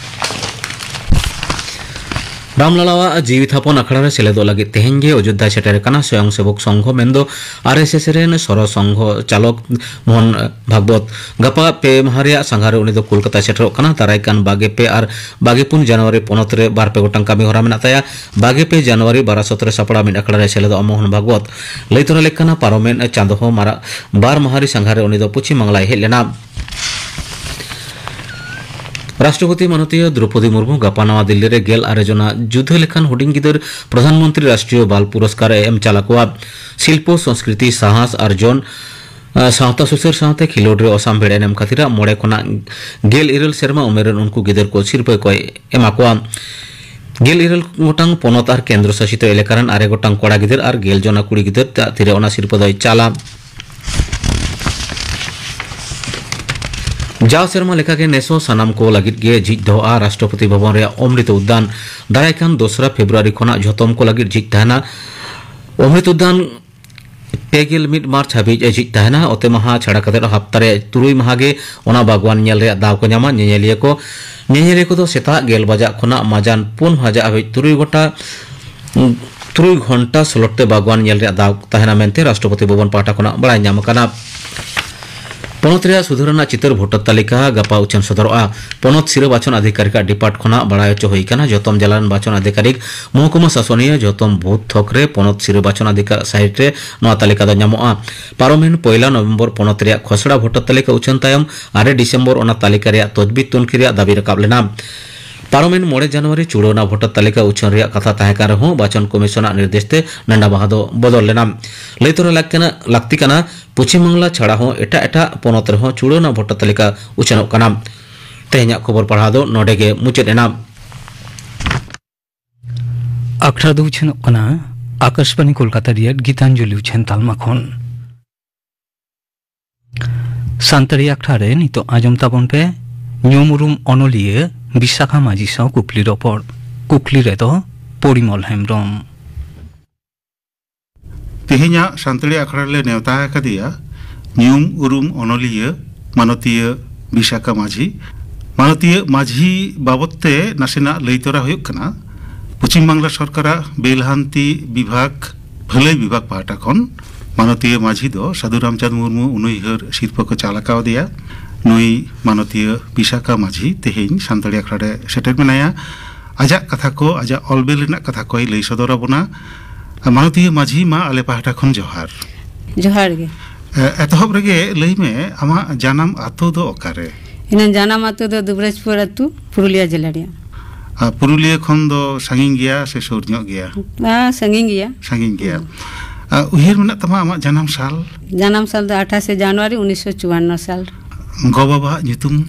ᱨᱟᱢᱞᱟᱞᱟᱣᱟᱜ ᱡᱤᱣᱤ ᱛᱷᱟᱯᱚᱱ ᱟᱠᱷᱲᱟ ᱨᱮ ᱥᱮᱞᱮᱫᱚᱜ ᱞᱟᱹᱜᱤᱫ ᱛᱮᱦᱮᱧ ᱜᱮ ᱚᱡᱳᱫᱽᱫᱷᱟᱭ ᱥᱮᱴᱮᱨ ᱟᱠᱟᱱᱟ ᱥᱚᱭᱚᱝ ᱥᱮᱵᱚᱠ ᱥᱚᱝᱜᱷᱚ ᱢᱮᱱᱫᱚ ᱟᱨ ᱮᱥ ᱮᱥ ᱨᱮᱱ ᱥᱚᱨᱚ ᱥᱚᱝᱜᱷᱚ ᱪᱟᱞᱚᱠ ᱢᱳᱦᱚᱱ ᱵᱷᱟᱜᱽᱵᱚᱛ᱾ ᱜᱟᱯᱟ ᱯᱮ ᱢᱟᱦᱟ ᱨᱮᱭᱟᱜ ᱥᱟᱸᱜᱷᱟᱨ ᱨᱮ ᱩᱱᱤ ᱫᱚ ᱠᱳᱞᱠᱟᱛᱟᱭ ᱥᱮᱴᱮᱨᱚᱜ ᱠᱟᱱᱟ᱾ ᱫᱟᱨᱟᱭ ᱠᱟᱱ ᱵᱟᱜᱮ ᱯᱮ ᱟᱨ ᱵᱟᱜᱮ ᱯᱩᱱ ᱡᱟᱱᱩᱣᱟᱨᱤ ᱯᱚᱱᱚᱛ ᱨᱮ ᱵᱟᱨ ᱯᱮ ᱜᱚᱴᱟᱝ ᱠᱟᱹᱢᱤ ᱦᱚᱨᱟ ᱢᱮᱱᱟᱜ ᱛᱟᱭᱟ᱾ ᱵᱟᱜᱮ ᱯᱮ ᱡᱟᱱᱩᱣᱟᱨᱤ ᱵᱟᱨᱟᱥᱚᱛ ᱨᱮ ᱥᱟᱯᱲᱟᱣ ᱢᱤᱫ ᱟᱠᱷᱲᱟ ᱨᱮ ᱥᱮᱞᱮᱫᱚᱜᱼᱟ ᱢᱳᱦᱚᱱ ᱵᱷᱟᱜᱽᱵᱚᱛ᱾ ᱞᱟᱹᱭ ᱛᱚᱨᱟ ᱞᱮᱠ ᱠᱟᱱᱟ, ᱯᱟᱨᱚᱢᱮᱱ ᱪᱟᱸᱫᱚ ᱦᱚᱸ ᱢᱟᱨᱟᱜ ᱵᱟᱨ ᱢᱟᱦᱟ ᱨᱮ ᱥᱟᱸᱜᱷᱟᱨ ᱨᱮ ᱩᱱᱤ ᱫᱚ ᱯᱚᱪᱷᱤᱢ ᱵᱟᱝᱞᱟᱭ ᱦᱮᱡ ᱞᱮᱱᱟ᱾ ᱨᱟᱥᱴᱨᱚᱯᱚᱛᱤ ᱢᱟᱱᱚᱛᱤᱭᱟᱹ ᱫᱨᱚᱯᱚᱫᱤ ᱢᱩᱨᱢᱩ ᱜᱟᱯᱟ ᱱᱟᱣᱟ ᱫᱤᱞᱞᱤ ᱨᱮ ᱜᱮᱞ ᱟᱨᱮ ᱡᱚᱱᱟ ᱡᱩᱫᱟᱹ ᱞᱮᱠᱟᱱ ᱦᱩᱰᱤᱧ ᱜᱤᱫᱟᱹᱨ ᱯᱨᱚᱫᱷᱟᱱ ᱢᱚᱱᱛᱨᱤ ᱨᱟᱥᱴᱨᱤᱭᱚ ᱵᱟᱞ ᱯᱩᱨᱚᱥᱠᱟᱨ ᱮ ᱮᱢ ᱪᱟᱞ ᱟᱠᱚᱣᱟ᱾ ᱥᱤᱞᱯᱚ, ᱥᱚᱸᱥᱠᱨᱤᱛᱤ, ᱥᱟᱦᱟᱥ ᱟᱨ ᱡᱚᱱ, ᱟ, ᱥᱟᱶᱛᱟ ᱥᱩᱥᱟᱹᱨ ᱥᱟᱶᱛᱮ ᱠᱷᱮᱞᱳᱰ ᱨᱮ ᱚᱥᱟᱢ ᱵᱷᱮᱲ ᱮᱱᱮᱢ ᱠᱷᱟᱹᱛᱤᱨᱟᱜ ᱢᱚᱬᱮ ᱠᱷᱚᱱᱟᱜ ᱜᱮᱞ ᱤᱨᱟᱹᱞ ᱥᱮᱨᱢᱟ ᱩᱢᱮᱨ ᱨᱮᱱ ᱩᱱᱠᱩ ᱜᱤᱫᱟᱹᱨ ᱠᱚ ᱥᱤᱨᱯᱟᱹ ᱠᱚᱭ ᱮᱢᱟ ᱠᱚᱣᱟ᱾ ᱜᱮᱞ ᱤᱨᱟᱹᱞ ᱜᱚᱴᱟᱝ ᱯᱚᱱᱚᱛ ᱟᱨ ᱠᱮᱱᱫᱨᱚ ᱥᱟᱥᱤᱛ ᱮᱞᱟᱠᱟ ᱨᱮᱱ ᱟᱨᱮ ᱜᱚᱴᱟᱝ ᱠᱚᱲᱟ ᱜᱤᱫᱟᱹᱨ ᱟᱨ ᱜᱮᱞ ᱡᱚᱱᱟ ᱠᱩᱲᱤ ᱜᱤᱫᱟᱹᱨ ᱛᱤᱨᱮ ᱚᱱᱟ ᱥᱤᱨᱯᱟᱹ ᱫᱚᱭ ᱪᱟᱞᱟ᱾ ᱡᱟᱣ ᱥᱮᱨᱢᱟ ᱞᱮᱠᱟᱜᱮ ᱱᱮᱥ ᱦᱚᱸ ᱥᱟᱱᱟᱢ ᱠᱚ ᱞᱟᱹᱜᱤᱫ ᱜᱮ ᱡᱷᱤᱡ ᱫᱚᱦᱚᱜᱼᱟ ᱨᱟᱥᱴᱨᱚᱯᱚᱛᱤ ᱵᱷᱚᱵᱚᱱ ᱨᱮᱭᱟᱜ ᱚᱢᱨᱤᱛ ᱩᱫᱽᱫᱟᱱ᱾ ᱫᱟᱨᱟᱭ ᱠᱟᱱ ᱫᱚᱥᱨᱟ ᱯᱷᱮᱵᱽᱨᱩᱣᱟᱨᱤ ᱠᱷᱚᱱᱟᱜ ᱡᱷᱚᱛᱚᱢ ᱠᱚ ᱞᱟᱹᱜᱤᱫ ᱡᱷᱤᱡ ᱛᱟᱦᱮᱱᱟ᱾ ᱚᱢᱨᱤᱛ ᱩᱫᱽᱫᱟᱱ ᱯᱮ ᱜᱮᱞ ᱢᱤᱫ ᱢᱟᱨᱪ ᱦᱟᱹᱵᱤᱡ ᱮ ᱡᱷᱤᱡ ᱛᱟᱦᱮᱱᱟ᱾ ᱚᱛᱮ ᱢᱟᱦᱟ ᱪᱷᱟᱲᱟ ᱠᱟᱛᱮ ᱦᱟᱯᱛᱟ ᱨᱮ ᱛᱩᱨᱩᱭ ᱢᱟᱦᱟ ᱜᱮ ᱚᱱᱟ ᱵᱟᱜᱽᱣᱟᱱ ᱧᱮᱞ ᱨᱮᱭᱟᱜ ᱫᱟᱣ ᱠᱚ ᱧᱟᱢᱟ᱾ ᱧᱮᱧᱮᱞᱤᱭᱟᱹ ᱠᱚ, ᱧᱮᱧᱮᱞᱤᱭᱟᱹ ᱠᱚᱫᱚ ᱥᱮᱛᱟᱜ ᱜᱮᱞ ᱵᱟᱡᱟᱜ ᱠᱷᱚᱱᱟᱜ ᱢᱟᱡᱟᱱ ᱯᱩᱱ ᱵᱟᱡᱟᱜ ᱦᱟᱹᱵᱤᱡ ᱛᱩᱨᱩᱭ ᱜᱚᱴᱟ ᱛᱩᱨᱩᱭ ᱜᱷᱚᱱᱴᱟ ᱥᱞᱚᱴ ᱛᱮ ᱵᱟᱜᱽᱣᱟᱱ ᱧᱮᱞ ᱨᱮᱭᱟᱜ ᱫᱟᱣ ᱛᱟᱦᱮᱱᱟ ᱢᱮᱱᱛᱮ ᱨᱟᱥᱴᱨᱚᱯᱚᱛᱤ ᱵᱷᱚᱵᱚᱱ ᱯᱟᱦᱴᱟ ᱠᱷᱚᱱᱟᱜ ᱵᱟᱲᱟᱭ ᱧᱟᱢ ᱟᱠᱟᱱᱟ᱾ ᱯᱚᱱᱚᱛ ᱨᱮᱭᱟᱜ ᱥᱩᱫᱷᱟᱹᱨ ᱨᱮᱱᱟᱜ ᱪᱤᱛᱟᱹᱨ ᱵᱷᱳᱴᱟᱨ ᱛᱟᱹᱞᱤᱠᱟ ᱜᱟᱯᱟ ᱩᱪᱷᱟᱹᱱ ᱥᱚᱫᱚᱨᱚᱜᱼᱟ᱾ ᱯᱚᱱᱚᱛ ᱥᱤᱨᱟᱹ ᱵᱟᱪᱷᱚᱱ ᱟᱫᱷᱤᱠᱟᱨᱤᱠᱟᱜ ᱰᱤᱯᱟᱨᱴ ᱠᱷᱚᱱᱟᱜ ᱵᱟᱲᱟᱭ ᱦᱚᱪᱚ ᱦᱩᱭ ᱟᱠᱟᱱᱟ᱾ ᱡᱚᱛᱚᱢ ᱡᱮᱞᱟ ᱨᱮᱱ ᱵᱟᱪᱷᱚᱱ ᱟᱫᱷᱤᱠᱟᱨᱤᱠ, ᱢᱚᱦᱠᱩᱢᱟ ᱥᱟᱥᱚᱱᱤᱭᱟᱹ, ᱡᱚᱛᱚᱢ ᱵᱩᱛᱷ ᱛᱷᱚᱠ ᱨᱮ ᱯᱚᱱᱚᱛ ᱥᱤᱨᱟᱹ ᱵᱟᱪᱷᱚᱱ ᱟᱫᱷᱤᱠᱟᱨ ᱥᱟᱭᱤᱴ ᱨᱮ ᱱᱚᱣᱟ ᱛᱟᱹᱞᱤᱠᱟ ᱫᱚ ᱧᱟᱢᱚᱜᱼᱟ᱾ ᱯᱟᱨᱚᱢᱮᱱ ᱯᱚᱭᱞᱟ ᱱᱚᱵᱷᱮᱢᱵᱚᱨ ᱯᱚᱱᱚᱛ ᱨᱮᱭᱟᱜ ᱠᱷᱚᱥᱲᱟ ᱵᱷᱳᱴᱟᱨ ᱛᱟᱹᱞᱤᱠᱟ ᱩᱪᱷᱟᱹᱱ ᱛᱟᱭᱚᱢ ᱟᱨᱮ ᱰᱤᱥᱮᱢᱵᱚᱨ ᱚᱱᱟ ᱛᱟᱹᱞᱤᱠᱟ ᱨᱮᱭᱟᱜ ᱛᱚᱡᱽᱵᱤᱡ ᱛᱩᱱᱠᱷᱤ ᱨᱮᱭᱟᱜ ᱫᱟᱹᱵᱤ ᱨᱟᱠᱟᱵ ᱞᱮᱱᱟ᱾ ᱯᱟᱨᱚᱢᱮᱱ ᱢᱚᱬᱮ ᱡᱟᱱᱩᱣᱟᱨᱤ ᱪᱩᱲᱟᱹᱣᱱᱟ ᱵᱷᱳᱴᱟᱨ ᱛᱟᱹᱞᱤᱠᱟ ᱩᱪᱷᱟᱹᱱ ᱨᱮᱭᱟᱜ ᱠᱟᱛᱷᱟ ᱛᱟᱦᱮᱸ ᱠᱟᱱ ᱨᱮᱦᱚᱸ, ᱵᱟᱪᱚᱱ ᱠᱚᱢᱤᱥᱚᱱᱟᱜ ᱱᱤᱨᱫᱮᱥ ᱛᱮ ᱱᱟᱸᱰᱟ ᱢᱟᱦᱟ ᱫᱚ ᱵᱚᱫᱚᱞ ᱞᱮᱱᱟ᱾ ᱞᱟᱹᱭ ᱛᱚᱨᱟ ᱞᱟᱹᱠ ᱠᱟᱱᱟ, ᱞᱟᱹᱠᱛᱤ ᱠᱟᱱᱟ, ᱯᱚᱪᱷᱤᱢ ᱵᱟᱝᱞᱟ ᱪᱷᱟᱲᱟ ᱦᱚᱸ ᱮᱴᱟᱜ ᱮᱴᱟᱜ ᱯᱚᱱᱚᱛ ᱨᱮᱦᱚᱸ ᱪᱩᱲᱟᱹᱣᱱᱟ ᱵᱷᱳᱴᱟᱨ ᱛᱟᱹᱞᱤᱠᱟ ᱩᱪᱷᱟᱹᱱᱚᱜ ᱠᱟᱱᱟ᱾ ᱛᱮᱦᱮᱧᱟᱜ ᱠᱷᱚᱵᱚᱨ ᱯᱟᱲᱦᱟᱣ ᱫᱚ ᱱᱚᱰᱮ ᱜᱮ ᱢᱩᱪᱟᱹᱫ ᱮᱱᱟ᱾ ᱟᱠᱷᱲᱟ ᱫᱚ ᱩᱪᱷᱟᱹᱱᱚᱜ ᱠᱟᱱᱟ ᱟᱠᱟᱥᱵᱟᱱᱤ ᱠᱳᱞᱠᱟᱛᱟ ᱨᱮᱭᱟᱜ ᱜᱤᱛᱟᱧᱡᱚᱞᱤ ᱩᱪᱷᱟᱹᱱ ᱛᱟᱞᱢᱟ ᱠᱷᱚᱱ᱾ ᱥᱟᱱᱛᱟᱲᱤ ᱟᱠᱷᱲᱟ ᱨᱮ ᱱᱤᱛᱚᱜ ᱟᱸᱡᱚᱢ ᱛᱟᱵᱚᱱ ᱯᱮ ᱧᱩᱢ ᱩᱨᱩᱢ ᱚᱱᱚᱞᱤᱭᱟᱹ ᱵᱤᱥᱟᱠᱷᱟ ᱢᱟᱹᱡᱷᱤ ᱥᱟᱶ ᱠᱩᱠᱞᱤ ᱨᱚᱯᱚᱲ᱾ ᱠᱩᱠᱞᱤ ᱨᱮᱫᱚ ᱯᱚᱨᱤᱢᱚᱞ ᱦᱮᱢᱵᱽᱨᱚᱢ᱾ ᱛᱮᱦᱮᱧᱟᱜ ᱥᱟᱱᱛᱟᱲᱤ ᱟᱠᱷᱲᱟ ᱨᱮᱞᱮ ᱱᱮᱣᱛᱟ ᱟᱠᱟᱫᱮᱭᱟ ᱧᱩᱢ ᱩᱨᱩᱢ ᱚᱱᱚᱞᱤᱭᱟᱹ ᱢᱟᱱᱚᱛᱤᱭᱟᱹ ᱵᱤᱥᱟᱠᱷᱟ ᱢᱟᱹᱡᱷᱤ᱾ ᱢᱟᱱᱚᱛᱤᱭᱟᱹ ᱢᱟᱹᱡᱷᱤ ᱵᱟᱵᱚᱫ ᱛᱮ ᱱᱟᱥᱮᱱᱟᱜ ᱞᱟᱹᱭ ᱛᱚᱨᱟ ᱦᱩᱭᱩᱜ ᱠᱟᱱᱟ᱾ ᱯᱚᱪᱷᱤᱢ ᱵᱟᱝᱞᱟ ᱥᱚᱨᱠᱟᱨᱟᱜ ᱵᱮᱞᱦᱟᱱᱛᱤ ᱵᱤᱵᱷᱟᱜᱽ, ᱵᱷᱟᱹᱞᱟᱹᱭ ᱵᱤᱵᱷᱟᱜᱽ ᱯᱟᱦᱴᱟ ᱠᱷᱚᱱ ᱢᱟᱱᱚᱛᱤᱭᱟᱹ ᱢᱟᱹᱡᱷᱤ ᱫᱚ ᱥᱟᱹᱫᱷᱩ ᱨᱟᱢᱪᱟᱸᱫᱽ ᱢᱩᱨᱢᱩ ᱩᱱᱩᱭᱦᱟᱹᱨ ᱥᱤᱨᱯᱟᱹ ᱠᱚ ᱪᱟᱞ ᱟᱠᱟᱣᱫᱮᱭᱟ᱾ ᱱᱩᱭ ᱢᱟᱱᱚᱛᱤᱭᱟᱹ ᱵᱤᱥᱟᱠᱷᱟ ᱢᱟᱹᱡᱷᱤ ᱛᱮᱦᱮᱧ ᱥᱟᱱᱛᱟᱲᱤ ᱟᱠᱷᱲᱟ ᱨᱮ ᱥᱮᱴᱮᱨ ᱢᱮᱱᱟᱭᱟ᱾ ᱟᱡᱟᱜ ᱠᱟᱛᱷᱟ ᱠᱚ, ᱟᱡᱟᱜ ᱚᱞ ᱵᱮᱞ ᱨᱮᱱᱟᱜ ᱠᱟᱛᱷᱟ ᱠᱚᱭ ᱞᱟᱹᱭ ᱥᱚᱫᱚᱨ ᱟᱵᱚᱱᱟ᱾ ᱢᱟᱱᱚᱛᱤᱭᱟᱹ ᱢᱟᱹᱡᱷᱤ, ᱢᱟ ᱟᱞᱮ ᱯᱟᱦᱴᱟ ᱠᱷᱚᱱ ᱡᱚᱦᱟᱨ᱾ ᱡᱚᱦᱟᱨ ᱜᱮ᱾ ᱮ, ᱮᱛᱚᱦᱚᱵ ᱨᱮᱜᱮ ᱞᱟᱹᱭ ᱢᱮ, ᱟᱢᱟᱜ ᱡᱟᱱᱟᱢ ᱟᱛᱳ ᱫᱚ ᱚᱠᱟᱨᱮ? ᱤᱧᱟᱹᱜ ᱡᱟᱱᱟᱢ ᱟᱛᱳ ᱫᱚ ᱫᱩᱵᱽᱨᱟᱡᱽᱯᱩᱨ ᱟᱹᱛᱩ, ᱯᱩᱨᱩᱞᱤᱭᱟᱹ ᱡᱮᱞᱟ ᱨᱮᱭᱟᱜ᱾ ᱟᱨ ᱯᱩᱨᱩᱞᱤᱭᱟᱹ ᱠᱷᱚᱱ ᱫᱚ ᱥᱟᱺᱜᱤᱧ ᱜᱮᱭᱟ ᱥᱮ ᱥᱩᱨ ᱧᱚᱜ ᱜᱮᱭᱟ? ᱟ, ᱥᱟᱺᱜᱤᱧ ᱜᱮᱭᱟ᱾ ᱥᱟᱺᱜᱤᱧ ᱜᱮᱭᱟ᱾ ᱦᱩᱸ᱾ ᱟ, ᱩᱭᱦᱟᱹᱨ ᱢᱮᱱᱟᱜ ᱛᱟᱢᱟ ᱟᱢᱟᱜ ᱡᱟᱱᱟᱢ ᱥᱟᱞ? ᱡᱟᱱᱟᱢ ᱥᱟᱞ ᱫᱚ ᱟᱴᱷᱟᱥᱮ ᱡᱟᱱᱩᱣᱟᱨᱤ ᱩᱱᱤᱥᱥᱚ ᱪᱩᱣᱟᱱᱱᱚ ᱥᱟᱞ᱾ ᱜᱚ-ᱵᱟᱵᱟᱣᱟᱜ ᱧᱩᱛᱩᱢ?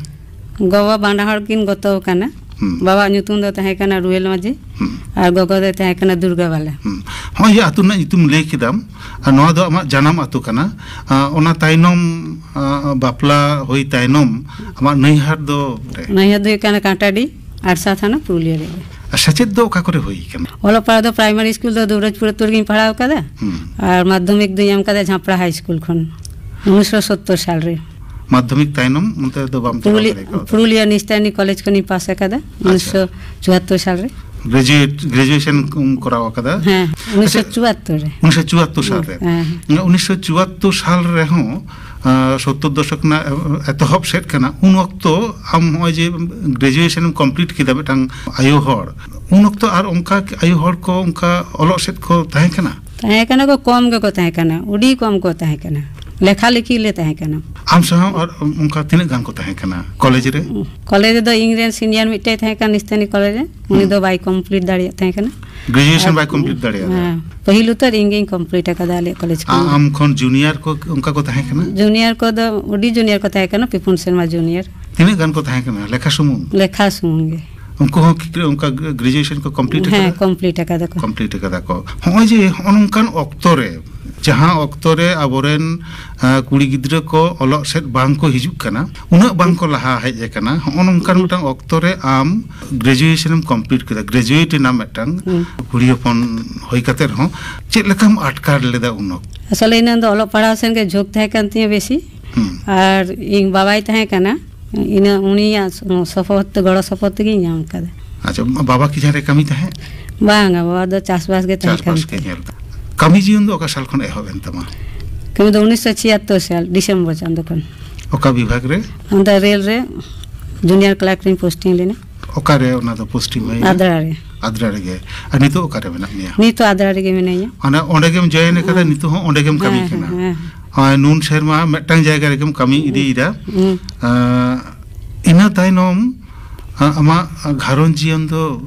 ᱜᱚ-ᱵᱟᱵᱟ ᱵᱟᱱᱟ ᱦᱚᱲ ᱠᱤᱱ ᱜᱚᱛᱚ ᱟᱠᱟᱱᱟ᱾ ᱦᱩᱸ᱾ ᱵᱟᱵᱟᱣᱟᱜ ᱧᱩᱛᱩᱢ ᱫᱚ ᱛᱟᱦᱮᱸ ᱠᱟᱱᱟ ᱨᱩᱦᱮᱞ ᱢᱟᱹᱡᱷᱤ᱾ ᱦᱩᱸ᱾ ᱟᱨ ᱜᱚᱜᱚ ᱫᱚᱭ ᱛᱟᱦᱮᱸ ᱠᱟᱱᱟ ᱫᱩᱨᱜᱟ ᱵᱟᱞᱟ᱾ ᱦᱩᱸ᱾ ᱦᱚᱸᱜᱼᱚᱭ ᱡᱮ ᱟᱹᱛᱩ ᱨᱮᱱᱟᱜ ᱧᱩᱛᱩᱢ ᱞᱟᱹᱭ ᱠᱮᱫᱟᱢ, ᱟᱨ ᱱᱚᱣᱟ ᱫᱚ ᱟᱢᱟᱜ ᱡᱟᱱᱟᱢ ᱟᱹᱛᱩ ᱠᱟᱱᱟ᱾ ᱟᱨ ᱚᱱᱟ ᱛᱟᱭᱱᱚᱢ, ᱟᱨ ᱵᱟᱯᱞᱟ ᱦᱩᱭ ᱛᱟᱭᱱᱚᱢ ᱟᱢᱟᱜ ᱱᱟᱹᱭᱦᱟᱹᱨ ᱫᱚ ᱚᱠᱟᱨᱮ? ᱱᱟᱹᱭᱦᱟᱹᱨ ᱫᱚ ᱦᱩᱭᱩᱜ ᱠᱟᱱᱟ ᱠᱟᱸᱴᱟᱰᱤ, ᱟᱲᱥᱟ ᱛᱷᱟᱱᱟ, ᱯᱩᱨᱩᱞᱤᱭᱟᱹ ᱨᱮ᱾ ᱟᱨ ᱥᱮᱪᱮᱫ ᱫᱚ ᱚᱠᱟ ᱠᱚᱨᱮ ᱦᱩᱭ ᱠᱟᱱᱟ? ᱚᱞᱚᱜ ᱯᱟᱲᱦᱟᱣ ᱫᱚ ᱯᱨᱟᱭᱢᱟᱨᱤ ᱥᱠᱩᱞ ᱫᱚ ᱫᱩᱵᱽᱨᱟᱡᱽᱯᱩᱨ ᱟᱹᱛᱩ ᱨᱮᱜᱤᱧ ᱯᱟᱲᱦᱟᱣ ᱟᱠᱟᱫᱟ᱾ ᱦᱩᱸ᱾ ᱟᱨ ᱢᱟᱫᱽᱫᱷᱚᱢᱤᱠ ᱫᱚᱧ ᱮᱢ ᱟᱠᱟᱫᱟ ᱡᱷᱟᱯᱲᱟ ᱦᱟᱭ ᱥᱠᱩᱞ ᱠᱷᱚᱱ, ᱩᱱᱤᱥᱥᱚ ᱥᱚᱛᱛᱚᱨ ᱥᱟᱞ ᱨᱮ᱾ ᱢᱟᱫᱽᱫᱷᱚᱢᱤᱠ ᱛᱟᱭᱱᱚᱢ ᱚᱱᱛᱮ ᱫᱚ ᱵᱟᱢ ᱪᱟᱞᱟᱣ ᱯᱩᱨᱩᱞᱤ-, ᱫᱟᱲᱮ ᱠᱟᱣᱫᱟ? ᱯᱩᱨᱩᱞᱤᱭᱟᱹ ᱱᱤᱥᱴᱟᱭᱱᱤ ᱠᱚᱞᱮᱡᱽ ᱠᱷᱚᱱᱤᱧ ᱯᱟᱥ ᱟᱠᱟᱫᱟ, ᱟᱪᱪᱷᱟ᱾ ᱩᱱᱤᱥᱥᱚ ᱪᱩᱣᱟᱛᱛᱳᱨ ᱥᱟᱞ ᱨᱮ᱾ ᱜᱨᱮᱡᱩᱭᱮᱴ, ᱜᱨᱮᱡᱩᱭᱮᱥᱚᱱ ᱠᱚᱢ ᱠᱚᱨᱟᱣ ᱟᱠᱟᱫᱟ? ᱦᱮᱸ, ᱩᱱᱤᱥᱥᱚ ᱪᱩᱣᱟᱛᱛᱳᱨ ᱨᱮ᱾ ᱩᱱᱤᱥᱥᱚ ᱪᱩᱣᱟᱛᱛᱳᱨ ᱥᱟᱞ ᱨᱮ᱾ ᱦᱮᱸ, ᱦᱮᱸ᱾ ᱩᱱᱤᱥᱥᱚ ᱪᱩᱣᱟᱛᱛᱳᱨ ᱥᱟᱞ ᱨᱮᱦᱚᱸ, ᱟᱸ, ᱥᱚᱛᱛᱚᱨ ᱫᱚᱥᱚᱠ ᱨᱮᱱᱟᱜ, ᱮ-, ᱮᱛᱚᱦᱚᱵ ᱥᱮᱫ ᱠᱟᱱᱟ, ᱩᱱ ᱚᱠᱛᱚ ᱟᱢ ᱱᱚᱜᱼᱚᱭ ᱡᱮ ᱜᱨᱮᱡᱩᱭᱮᱥᱚᱱ ᱮᱢ ᱠᱚᱢᱯᱞᱤᱴ ᱠᱮᱫᱟ ᱢᱤᱫᱴᱟᱝ ᱟᱭᱳ ᱦᱚᱲ, ᱩᱱ ᱚᱠᱛᱚ ᱟᱨ ᱚᱱᱠᱟ ᱟᱭᱳ ᱦᱚᱲ ᱠᱚ ᱚᱱᱠᱟ ᱚᱞᱚᱜ ᱥᱮᱫ ᱠᱚ ᱛᱟᱦᱮᱸ ᱠᱟᱱᱟ? ᱛᱟᱦᱮᱸ ᱠᱟᱱᱟ ᱠᱚ, ᱠᱚᱢ ᱜᱮᱠᱚ ᱛᱟᱦᱮᱸ ᱠᱟᱱᱟ, ᱟᱹᱰᱤ ᱠᱚᱢ ᱠᱚ ᱛᱟᱦᱮᱸ ᱠᱟᱱᱟ᱾ ᱞᱮᱠᱷᱟ ᱞᱮᱠᱷᱤ ᱞᱮ ᱛᱟᱦᱮᱸ ᱠᱟᱱᱟ᱾ ᱟᱢ ᱥᱟᱶ ᱟᱨ ᱚᱱᱠᱟ ᱛᱤᱱᱟᱹᱜ ᱜᱟᱱ ᱠᱚ ᱛᱟᱦᱮᱸ ᱠᱟᱱᱟ ᱠᱚᱞᱮᱡᱽ ᱨᱮ? ᱠᱚᱞᱮᱡᱽ ᱨᱮᱫᱚ ᱤᱧ ᱨᱮᱱ ᱥᱤᱱᱤᱭᱟᱨ ᱢᱤᱫᱴᱮᱡ ᱛᱟᱦᱮᱸ ᱠᱟᱱᱟ ᱱᱤᱥᱛᱟᱹᱱᱤ ᱠᱚᱞᱮᱡᱽ ᱨᱮ, ᱩᱱᱤ ᱦᱩᱸ᱾ ᱫᱚ ᱵᱟᱭ ᱠᱚᱢᱯᱞᱤᱴ ᱫᱟᱲᱮᱭᱟᱜ ᱛᱟᱦᱮᱸ ᱠᱟᱱᱟ᱾ ᱜᱨᱮᱡᱩᱭᱮᱥᱚᱱ ᱟᱨ ᱵᱟᱭ ᱠᱚᱢᱯᱞᱤᱴ ᱫᱟᱲᱮᱭᱟᱫᱟ? ᱦᱮᱸ, ᱯᱟᱹᱦᱤᱞ ᱩᱛᱟᱹᱨ ᱤᱧ ᱜᱤᱧ ᱠᱚᱢᱯᱞᱤᱴ ᱟᱠᱟᱫᱟ ᱟᱞᱮᱭᱟᱜ ᱠᱚᱞᱮᱡᱽ ᱟ-, ᱠᱷᱚᱱ᱾ ᱟᱢ ᱠᱷᱚᱱ ᱡᱩᱱᱤᱭᱟᱨ ᱠᱚ ᱚᱱᱠᱟ ᱠᱚ ᱛᱟᱦᱮᱸ ᱠᱟᱱᱟ? ᱡᱩᱱᱤᱭᱟᱨ ᱠᱚᱫᱚ ᱟᱹᱰᱤ ᱡᱩᱱᱤᱭᱟᱨ ᱠᱚ ᱛᱟᱦᱮᱸ ᱠᱟᱱᱟ, ᱯᱮ ᱯᱩᱱ ᱥᱮᱨᱢᱟ ᱡᱩᱱᱤᱭᱟᱨ᱾ ᱛᱤᱱᱟᱹᱜ ᱜᱟᱱ ᱠᱚ ᱛᱟᱦᱮᱸ ᱠᱟᱱᱟ ᱞᱮᱠᱷᱟ ᱥᱩᱢᱩᱝ? ᱞᱮᱠᱷᱟ ᱥᱩᱢᱩᱝ ᱜᱮ᱾ ᱩᱱᱠᱩ ᱦᱚᱸ ᱠᱤ-, ᱚᱱᱠᱟ ᱜᱨᱮᱡᱩᱭᱮᱥᱚᱱ ᱠᱚ ᱠᱚᱢᱯᱞᱤᱴ ᱦᱮᱸ, ᱟᱠᱟᱫᱟ? ᱠᱚᱢᱯᱞᱤᱴ ᱟᱠᱟᱫᱟ ᱠᱚ᱾ ᱠᱚᱢᱯᱞᱤᱴ ᱟᱠᱟᱫᱟ ᱠᱚ᱾ ᱦᱚᱸᱜᱼᱚᱭ ᱡᱮ ᱦᱚᱸᱜᱼᱚ ᱱᱚᱝᱠᱟᱱ ᱚᱠᱛᱚ ᱨᱮ, ᱡᱟᱦᱟᱸ ᱚᱠᱛᱚ ᱨᱮ ᱟᱵᱚᱨᱮᱱ, ᱟ, ᱠᱩᱲᱤ ᱜᱤᱫᱽᱨᱟᱹ ᱠᱚ ᱚᱞᱚᱜ ᱥᱮᱫ ᱵᱟᱝ ᱠᱚ ᱦᱤᱡᱩᱜ ᱠᱟᱱᱟ, ᱩᱱᱟᱹᱜ ᱵᱟᱝ ᱠᱚ ᱞᱟᱦᱟ ᱦᱮᱡ ᱟᱠᱟᱱᱟ, ᱦᱚᱸᱜᱼᱚ ᱱᱚᱝᱠᱟᱱ ᱦᱩᱸ᱾ ᱢᱤᱫᱴᱟᱝ ᱚᱠᱛᱚ ᱨᱮ ᱟᱢ ᱜᱨᱮᱡᱩᱭᱮᱥᱚᱱ ᱮᱢ ᱠᱚᱢᱯᱞᱤᱴ ᱠᱮᱫᱟ, ᱜᱨᱮᱡᱩᱭᱮᱴ ᱮᱱᱟ ᱢᱤᱫᱴᱟᱝ ᱦᱩᱸ᱾ ᱠᱩᱲᱤ ᱦᱚᱯᱚᱱ ᱦᱩᱭ ᱠᱟᱛᱮ ᱨᱮᱦᱚᱸ, ᱪᱮᱫ ᱞᱮᱠᱟᱢ ᱟᱴᱠᱟᱨ ᱞᱮᱫᱟ ᱩᱱ ᱚᱠᱛᱚ? ᱟᱥᱚᱞᱮ ᱤᱧ ᱫᱚ ᱚᱞᱚᱜ ᱯᱟᱲᱦᱟᱣ ᱥᱮᱱ ᱜᱮ ᱡᱷᱩᱸᱠ ᱛᱟᱦᱮᱸ ᱠᱟᱱ ᱛᱤᱧᱟᱹ ᱵᱮᱥᱤ᱾ ᱦᱩᱸ᱾ ᱟᱨ ᱤᱧ ᱵᱟᱵᱟᱭ ᱛᱟᱦᱮᱸ ᱠᱟᱱᱟ, ᱤᱱᱟᱹ ᱩᱱᱤᱭᱟᱜ ᱥᱚᱯᱚᱦᱚᱫ ᱛᱮ, ᱜᱚᱲᱚ ᱥᱚᱯᱚᱦᱚᱫ ᱛᱮᱜᱤᱧ ᱧᱟᱢ ᱠᱟᱫᱟ᱾ ᱟᱪᱪᱷᱟ, ᱵᱟᱵᱟ ᱠᱤ ᱡᱟᱦᱟᱸᱨᱮ ᱠᱟᱹᱢᱤ ᱛᱟᱦᱮᱸᱫ? ᱵᱟᱝᱟ, ᱵᱟᱵᱟ ᱫᱚ ᱪᱟᱥᱵᱟᱥ ᱜᱮ ᱛᱟᱦᱮᱸ ᱠᱟᱱ ᱪᱟᱥᱵᱟᱥ ᱜᱮ ᱛᱟᱭᱟ᱾ ᱧᱮᱞ ᱛᱟᱦᱮᱸᱫ᱾ ᱠᱟᱹᱢᱤ ᱡᱤᱭᱚᱱ ᱫᱚ ᱚᱠᱟ ᱥᱟᱞ ᱠᱷᱚᱱ ᱮᱦᱚᱵ ᱮᱱ ᱛᱟᱢᱟ? ᱠᱟᱹᱢᱤ ᱫᱚ ᱩᱱᱤᱥᱥᱚ ᱪᱷᱤᱭᱟᱛᱛᱳᱨ ᱥᱟᱞ ᱰᱤᱥᱮᱢᱵᱚᱨ ᱪᱟᱸᱫᱳ ᱠᱷᱚᱱ᱾ ᱚᱠᱟ ᱵᱤᱵᱷᱟᱜᱽ ᱨᱮ? ᱚᱱᱛᱮ ᱨᱮᱞ ᱨᱮ ᱡᱩᱱᱤᱭᱟᱨ ᱠᱞᱟᱨᱠ ᱨᱤᱧ ᱯᱳᱥᱴᱤᱝ ᱞᱮᱱᱟ᱾ ᱚᱠᱟᱨᱮ ᱚᱱᱟ ᱫᱚ ᱯᱳᱥᱴᱤᱝ ᱦᱩᱭᱱᱟ? ᱟᱫᱽᱨᱟ ᱨᱮ᱾ ᱟᱫᱽᱨᱟ ᱨᱮᱜᱮ᱾ ᱟᱨ ᱱᱤᱛᱚᱜ ᱚᱠᱟᱨᱮ ᱢᱮᱱᱟᱜ ᱢᱮᱭᱟ? ᱱᱤᱛᱚᱜ ᱟᱫᱽᱨᱟ ᱨᱮᱜᱮ ᱢᱤᱱᱟᱹᱧᱟ᱾ ᱚᱱᱟ ᱚᱸᱰᱮ ᱜᱮᱢ ᱡᱚᱭᱮᱱ ᱟᱠᱟᱫᱟ, ᱦᱮᱸ᱾ ᱱᱤᱛᱚᱜ ᱦᱚᱸ ᱚᱸᱰᱮ ᱜᱮᱢ ᱠᱟᱹᱢᱤ ᱦᱮᱸ, ᱠᱟᱱᱟ? ᱦᱮᱸ, ᱦᱮᱸ᱾ ᱦᱳᱭ, ᱱᱩᱱ ᱥᱮᱨᱢᱟ ᱢᱤᱫᱴᱟᱝ ᱡᱟᱭᱜᱟ ᱨᱮᱜᱮᱢ ᱠᱟᱹᱢᱤ ᱤᱫᱤᱭᱮᱫᱟ᱾ ᱦᱩᱸ᱾ ᱟᱸ, ᱤᱱᱟᱹ ᱛᱟᱭᱱᱚᱢ, ᱟᱸ, ᱟᱢᱟᱜ ᱜᱷᱟᱨᱚᱸᱡᱽ ᱡᱤᱭᱚᱱ ᱫᱚ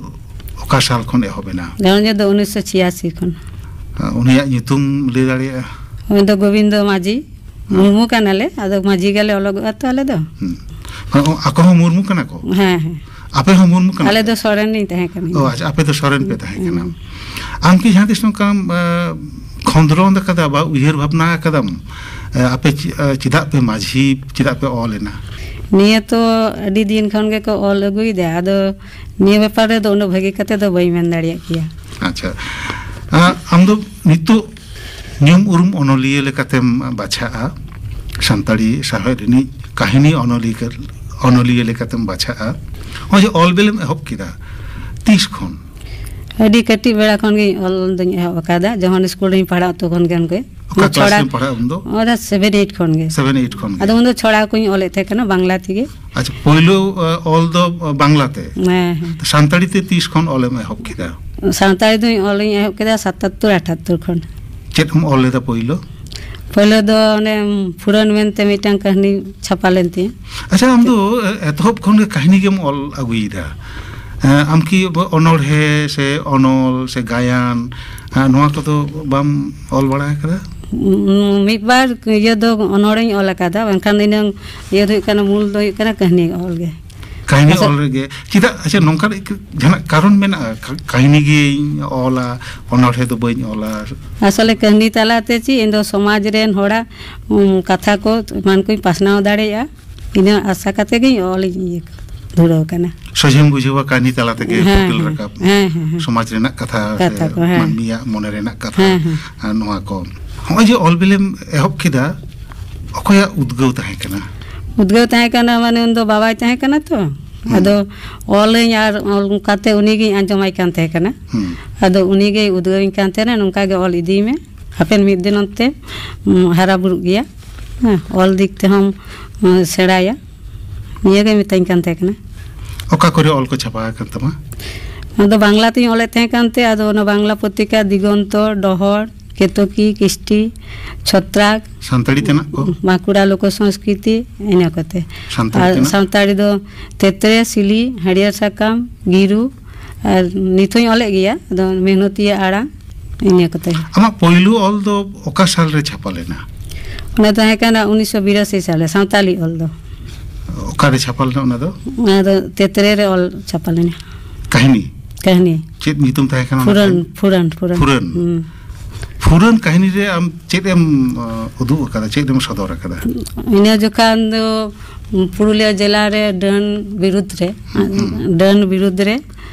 ᱚᱠᱟ ᱥᱟᱞ ᱠᱷᱚᱱ ᱮᱦᱚᱵ ᱮᱱᱟ? ᱜᱷᱟᱨᱚᱸᱡᱽ ᱫᱚ ᱩᱱᱤᱥᱥᱚ ᱪᱷᱤᱭᱟᱥᱤ ᱠᱷᱚᱱ᱾ ᱟᱸ, ᱩᱱᱤᱭᱟᱜ ᱧᱩᱛᱩᱢ ᱞᱟᱹᱭ ᱫᱟᱲᱮᱭᱟᱜᱼᱟ? ᱩᱱᱤ ᱫᱚ ᱜᱳᱵᱤᱱᱫᱚ ᱢᱟᱹᱡᱷᱤ᱾ ᱦᱮᱸ᱾ ᱢᱩᱨᱢᱩ ᱠᱟᱱᱟᱞᱮ, ᱟᱫᱚ ᱢᱟᱹᱡᱷᱤ ᱜᱮᱞᱮ ᱚᱞᱚᱜᱚᱜᱼᱟ ᱛᱚ ᱟᱞᱮ ᱫᱚ᱾ ᱦᱩᱸ᱾ ᱢᱟᱱᱮ, ᱟᱠᱚ ᱦᱚᱸ ᱢᱩᱨᱢᱩ ᱠᱟᱱᱟ ᱠᱚ? ᱦᱮᱸ, ᱦᱮᱸ᱾ ᱟᱯᱮ ᱦᱚᱸ ᱢᱩᱨᱢᱩ ᱠᱟᱱᱟ ᱟᱞᱮ ᱯᱮ? ᱫᱚ ᱥᱚᱨᱮᱱ ᱞᱤᱧ ᱛᱟᱦᱮᱸ ᱠᱟᱱᱟ᱾ ᱚ, ᱟᱪᱪᱷᱟ, ᱟᱯᱮ ᱫᱚ ᱥᱚᱨᱮᱱ ᱯᱮ ᱛᱟᱦᱮᱸ ᱠᱟᱱᱟ᱾ ᱦᱩᱸ᱾ ᱟᱢ ᱠᱤ ᱡᱟᱦᱟᱸ ᱛᱤᱥ ᱱᱚᱝᱠᱟᱢ, ᱟ, ᱠᱷᱚᱸᱫᱽᱨᱚᱸᱫ ᱟᱠᱟᱫᱟ ᱵᱟ ᱩᱭᱦᱟᱹᱨ ᱵᱷᱟᱵᱽᱱᱟ ᱟᱠᱟᱫᱟᱢ, ᱟ, ᱟᱯᱮ ᱪᱮ-, ᱟ, ᱪᱮᱫᱟᱜ ᱯᱮ ᱢᱟᱹᱡᱷᱤ, ᱪᱮᱫᱟᱜ ᱯᱮ ᱚᱞ ᱮᱱᱟ? ᱱᱤᱭᱟᱹ ᱛᱚ ᱟᱹᱰᱤ ᱫᱤᱱ ᱠᱷᱚᱱ ᱜᱮᱠᱚ ᱚᱞ ᱟᱹᱜᱩᱭᱮᱫᱟ, ᱟᱫᱚ ᱱᱤᱭᱟᱹ ᱵᱮᱯᱟᱨ ᱨᱮᱫᱚ ᱩᱱᱟᱹᱜ ᱵᱷᱟᱹᱜᱤ ᱠᱟᱛᱮ ᱫᱚ ᱵᱟᱹᱧ ᱢᱮᱱ ᱫᱟᱲᱮᱭᱟᱜ ᱜᱮᱭᱟ᱾ ᱟᱪᱪᱷᱟ, ᱟ, ᱟᱢ ᱫᱚ ᱱᱤᱛᱚᱜ ᱧᱩᱢ ᱩᱨᱩᱢ ᱚᱱᱚᱞᱤᱭᱟᱹ ᱞᱮᱠᱟᱛᱮᱢ ᱵᱟᱪᱷᱟᱜᱼᱟ, ᱥᱟᱱᱛᱟᱲᱤ ᱥᱟᱶᱦᱮᱫ ᱨᱤᱱᱤᱡ ᱠᱟᱹᱦᱱᱤ ᱚᱱᱚᱞᱤᱭᱟᱹ, ᱚᱱᱚᱞᱤᱭᱟᱹ ᱞᱮᱠᱟᱛᱮᱢ ᱵᱟᱪᱷᱟᱜᱼᱟ᱾ ᱱᱚᱜᱼᱚᱭ ᱡᱮ ᱚᱞ ᱵᱮᱞᱮᱢ ᱮᱦᱚᱵ ᱠᱮᱫᱟ, ᱛᱤᱥ ᱠᱷᱚᱱ? ᱟᱹᱰᱤ ᱠᱟᱹᱴᱤᱡ ᱵᱮᱲᱟ ᱠᱷᱚᱱ ᱜᱮ ᱚᱞ ᱫᱚᱧ ᱮᱦᱚᱵ ᱟᱠᱟᱫᱟ, ᱡᱚᱠᱷᱚᱱ ᱥᱠᱩᱞ ᱨᱤᱧ ᱯᱟᱲᱦᱟᱜ ᱛᱚᱠᱷᱚᱱ ᱜᱮ ᱚᱱᱠᱟ᱾ ᱚᱠᱟ ᱠᱞᱟᱥ ᱪᱷᱚᱲᱟ ᱨᱮᱢ ᱯᱟᱲᱦᱟᱜᱼᱟ ᱩᱱᱫᱚ? ᱚᱱᱟ ᱥᱮᱵᱷᱮᱱ ᱮᱭᱤᱴ ᱠᱷᱚᱱ ᱜᱮ᱾ ᱥᱮᱵᱷᱮᱱ ᱮᱭᱤᱴ ᱠᱷᱚᱱ ᱜᱮ? ᱟᱫᱚ ᱩᱱᱫᱚ ᱪᱷᱚᱲᱟ ᱠᱚᱧ ᱚᱞᱮᱫ ᱛᱟᱦᱮᱸ ᱠᱟᱱᱟ ᱵᱟᱝᱞᱟ ᱛᱮᱜᱮ᱾ ᱟᱪᱪᱷᱟ, ᱯᱳᱭᱞᱳ, ᱟ, ᱚᱞ ᱫᱚ, ᱟ, ᱵᱟᱝᱞᱟ ᱛᱮ? ᱦᱮᱸ, ᱦᱮᱸ᱾ ᱥᱟᱱᱛᱟᱲᱤ ᱛᱮ ᱛᱤᱥ ᱠᱷᱚᱱ ᱚᱞᱮᱢ ᱮᱦᱚᱵ ᱠᱮᱫᱟ? ᱥᱟᱱᱛᱟᱲᱤ ᱫᱚᱧ ᱚᱞᱤᱧ ᱮᱦᱚᱵ ᱠᱮᱫᱟ ᱥᱟᱛᱟᱛᱛᱳᱨ ᱟᱴᱷᱟᱛᱛᱳᱨ ᱠᱷᱚᱱ᱾ ᱪᱮᱫ ᱮᱢ ᱚᱞ ᱞᱮᱫᱟ ᱯᱳᱭᱞᱳ? ᱯᱳᱭᱞᱳ ᱫᱚ ᱚᱱᱮ ᱯᱷᱩᱨᱟᱹᱱ ᱢᱮᱱᱛᱮ ᱢᱤᱫᱴᱟᱝ ᱠᱟᱹᱦᱱᱤ ᱪᱷᱟᱯᱟ ᱞᱮᱱ ᱛᱤᱧᱟᱹ᱾ ᱟᱪᱪᱷᱟ, ᱟᱢ ᱫᱚ ᱮ-, ᱮᱛᱚᱦᱚᱵ ᱠᱷᱚᱱ ᱜᱮ ᱠᱟᱹᱦᱱᱤ ᱜᱮᱢ ᱚᱞ ᱟᱹᱜᱩᱭᱮᱫᱟ᱾ ᱮ, ᱟᱢ ᱠᱤ ᱚᱱᱚᱬᱦᱮ ᱥᱮ ᱚᱱᱚᱞ ᱥᱮ ᱜᱟᱭᱟᱱ, ᱮ, ᱱᱚᱣᱟ ᱠᱚᱫᱚ ᱵᱟᱢ ᱚᱞ ᱵᱟᱲᱟ ᱟᱠᱟᱫᱟ? ᱩᱸ, ᱢᱤᱫ ᱵᱟᱨ ᱤᱭᱟᱹ ᱫᱚ ᱚᱱᱚᱬᱦᱮᱧ ᱚᱞ ᱟᱠᱟᱫᱟ, ᱢᱮᱱᱠᱷᱟᱱ ᱤᱱᱟᱹᱝ ᱤᱭᱟᱹ ᱫᱚ ᱦᱩᱭᱩᱜ ᱠᱟᱱᱟ, ᱢᱩᱞ ᱫᱚ ᱦᱩᱭᱩᱜ ᱠᱟᱱᱟ ᱠᱟᱹᱦᱱᱤ ᱚᱞ ᱜᱮ᱾ ᱠᱟᱹᱦᱱᱤ ᱟᱪᱪᱷᱟ᱾ ᱚᱞ ᱨᱮᱜᱮ ᱪᱮᱫᱟᱜ? ᱟᱪᱪᱷᱟ, ᱱᱚᱝᱠᱟᱱ ᱡᱟᱦᱟᱱᱟᱜ ᱠᱟᱨᱚᱱ ᱢᱮᱱᱟᱜᱼᱟ? ᱠᱟ-, ᱠᱟᱹᱦᱱᱤ ᱜᱤᱧ ᱚᱞᱟ, ᱚᱱᱚᱬᱦᱮ ᱫᱚ ᱵᱟᱹᱧ ᱚᱞᱟ᱾ ᱟᱥᱚᱞᱮ ᱠᱟᱹᱦᱱᱤ ᱛᱟᱞᱟᱛᱮ ᱪᱮᱫ, ᱤᱧ ᱫᱚ ᱥᱚᱢᱟᱡᱽ ᱨᱮᱱ ᱦᱚᱲᱟᱜ, ᱩᱸ, ᱠᱟᱛᱷᱟ ᱠᱚ ᱮᱢᱟᱱ ᱠᱚᱧ ᱯᱟᱥᱱᱟᱣ ᱫᱟᱲᱮᱭᱟᱜᱼᱟ, ᱤᱱᱟᱹ ᱟᱥᱟ ᱠᱟᱛᱮ ᱜᱤᱧ ᱚᱞᱤᱧ ᱤᱭᱟᱹ ᱫᱷᱩᱨᱟᱹᱣ ᱠᱟᱱᱟ᱾ ᱥᱚᱡᱷᱮᱢ ᱵᱩᱡᱷᱟᱹᱣᱟ ᱠᱟᱹᱦᱱᱤ ᱛᱟᱞᱟ ᱛᱮᱜᱮ ᱦᱮᱸ, ᱯᱷᱩᱴᱮᱞ ᱦᱮᱸ, ᱨᱟᱠᱟᱵ᱾ ᱦᱮᱸ, ᱦᱮᱸ, ᱦᱮᱸ᱾ ᱥᱚᱢᱟᱡᱽ ᱨᱮᱱᱟᱜ ᱠᱟᱛᱷᱟ ᱠᱟᱛᱷᱟ ᱥᱮ ᱠᱚ, ᱦᱮᱸ᱾ ᱢᱟᱹᱱᱢᱤᱭᱟᱜ ᱢᱚᱱᱮ ᱨᱮᱱᱟᱜ ᱠᱟᱛᱷᱟ, ᱦᱮᱸ, ᱦᱮᱸ᱾ ᱟᱨ ᱱᱚᱣᱟ ᱠᱚ᱾ ᱦᱚᱸᱜᱼᱚᱭ ᱡᱮ ᱚᱞ ᱵᱤᱞᱮᱢ ᱮᱦᱚᱵ ᱠᱮᱫᱟ, ᱚᱠᱚᱭᱟᱜ ᱩᱫᱽᱜᱟᱹᱣ ᱛᱟᱦᱮᱸ ᱠᱟᱱᱟ? ᱩᱫᱽᱜᱟᱹᱣ ᱛᱟᱦᱮᱸ ᱠᱟᱱᱟ, ᱢᱟᱱᱮ, ᱩᱱᱫᱚ ᱵᱟᱵᱟᱭ ᱛᱟᱦᱮᱸ ᱠᱟᱱᱟ ᱛᱚ᱾ ᱦᱩᱸ᱾ ᱟᱫᱚ ᱚᱞᱟᱹᱧ ᱟᱨ ᱚᱱᱠᱟᱛᱮ ᱩᱱᱤᱜᱤᱧ ᱟᱸᱡᱚᱢᱟᱭ ᱠᱟᱱ ᱛᱟᱦᱮᱸ ᱠᱟᱱᱟ᱾ ᱦᱩᱸ᱾ ᱟᱫᱚ ᱩᱱᱤᱜᱮᱭ ᱩᱫᱽᱜᱟᱹᱣᱤᱧ ᱠᱟᱱ ᱛᱟᱦᱮᱱᱟ, "ᱱᱚᱝᱠᱟ ᱜᱮ ᱚᱞ ᱤᱫᱤᱭ ᱢᱮ, ᱦᱟᱯᱮᱱ ᱢᱤᱫ ᱫᱤᱱ ᱚᱱᱛᱮ, ᱩᱸ, ᱦᱟᱨᱟ ᱵᱩᱨᱩᱜ ᱜᱮᱭᱟ, ᱦᱮᱸ, ᱚᱞ ᱫᱤᱠ ᱛᱮᱦᱚᱸᱢ, ᱩᱸ, ᱥᱮᱬᱟᱭᱟ", ᱱᱤᱭᱟᱹᱜᱮ ᱢᱤᱛᱟᱹᱧ ᱠᱟᱱ ᱛᱟᱦᱮᱸ ᱠᱟᱱᱟ᱾ ᱚᱠᱟ ᱠᱚᱨᱮ ᱚᱞ ᱠᱚ ᱪᱷᱟᱯᱟ ᱟᱠᱟᱱ ᱛᱟᱢᱟ? ᱟᱫᱚ ᱵᱟᱝᱞᱟ ᱛᱤᱧ ᱚᱞᱮᱫ ᱛᱟᱦᱮᱸ ᱠᱟᱱᱛᱮ, ᱟᱫᱚ ᱚᱱᱟ ᱵᱟᱝᱞᱟ ᱯᱚᱛᱨᱤᱠᱟ ᱫᱤᱜᱚᱱᱛᱚ, ᱰᱚᱦᱚᱲ, ᱠᱮᱛᱚᱠᱤ, ᱠᱤᱥᱴᱤ, ᱪᱷᱚᱛᱨᱟᱠ, ᱥᱟᱱᱛᱟᱲᱤ ᱛᱮᱱᱟᱜ ᱠᱚ? ᱵᱟᱸᱠᱩᱲᱟ ᱞᱳᱠᱚ ᱥᱚᱝᱥᱠᱨᱤᱛᱤ, ᱤᱱᱟᱹ ᱠᱚᱛᱮ᱾ ᱥᱟᱱᱛᱟᱲᱤ ᱟᱨ ᱛᱮᱱᱟᱜ? ᱥᱟᱱᱛᱟᱲᱤ ᱫᱚ ᱛᱮᱛᱨᱮ, ᱥᱤᱞᱤ, ᱦᱟᱹᱨᱭᱟᱹᱲ ᱥᱟᱠᱟᱢ, ᱜᱤᱨᱩ, ᱟᱨ ᱱᱤᱛ ᱦᱚᱸᱧ ᱚᱞᱮᱫ ᱜᱮᱭᱟ, ᱟᱫᱚ ᱢᱮᱦᱱᱚᱛᱤᱭᱟᱹ ᱟᱲᱟᱝ, ᱤᱱᱟᱹ ᱠᱚᱛᱮ᱾ ᱟᱢᱟᱜ ᱯᱳᱭᱞᱳ ᱚᱞ ᱫᱚ ᱚᱠᱟ ᱥᱟᱞ ᱨᱮ ᱪᱷᱟᱯᱟ ᱞᱮᱱᱟ? ᱚᱱᱟ ᱛᱟᱦᱮᱸ ᱠᱟᱱᱟ ᱩᱱᱤᱥᱥᱚ ᱵᱤᱨᱟᱥᱤ ᱥᱟᱞᱮ, ᱥᱟᱱᱛᱟᱲᱤ ᱚᱞ ᱫᱚ᱾ ᱚᱠᱟᱨᱮ ᱪᱷᱟᱯᱟ ᱞᱮᱱᱟ ᱚᱱᱟ ᱫᱚ? ᱚᱱᱟ ᱫᱚ ᱛᱮᱛᱨᱮ ᱨᱮ ᱚᱞ ᱪᱷᱟᱯᱟ ᱞᱮᱱᱟ᱾ ᱠᱟᱹᱦᱱᱤ? ᱠᱟᱹᱦᱱᱤ᱾ ᱪᱮᱫ ᱧᱩᱛᱩᱢ ᱛᱟᱦᱮᱸ ᱠᱟᱱᱟ ᱚᱱᱟ ᱯᱷᱩᱨᱟᱹᱱ, ᱠᱟᱹᱦᱱᱤ? ᱯᱷᱩᱨᱟᱹᱱ, ᱯᱷᱩᱨᱟᱹᱱ᱾ ᱯᱷᱩᱨᱟᱹᱱ᱾ ᱦᱩᱸ᱾ ᱯᱷᱩᱨᱟᱹᱱ ᱠᱟᱹᱦᱱᱤ ᱨᱮ ᱟᱢ ᱪᱮᱫ ᱮᱢ, ᱟ, ᱩᱫᱩᱜ ᱟᱠᱟᱫᱟ, ᱪᱮᱫ ᱮᱢ ᱥᱚᱫᱚᱨ ᱟᱠᱟᱫᱟ? ᱤᱱᱟᱹ ᱡᱚᱠᱷᱟᱱ ᱫᱚ ᱯᱩᱨᱩᱞᱤᱭᱟᱹ ᱡᱮᱞᱟ ᱨᱮ ᱰᱟᱹᱱ ᱵᱤᱨᱩᱫᱽ ᱨᱮ, ᱦᱩᱸ, ᱦᱩᱸ᱾ ᱰᱟᱹᱱ ᱵᱤᱨᱩᱫᱽ ᱨᱮ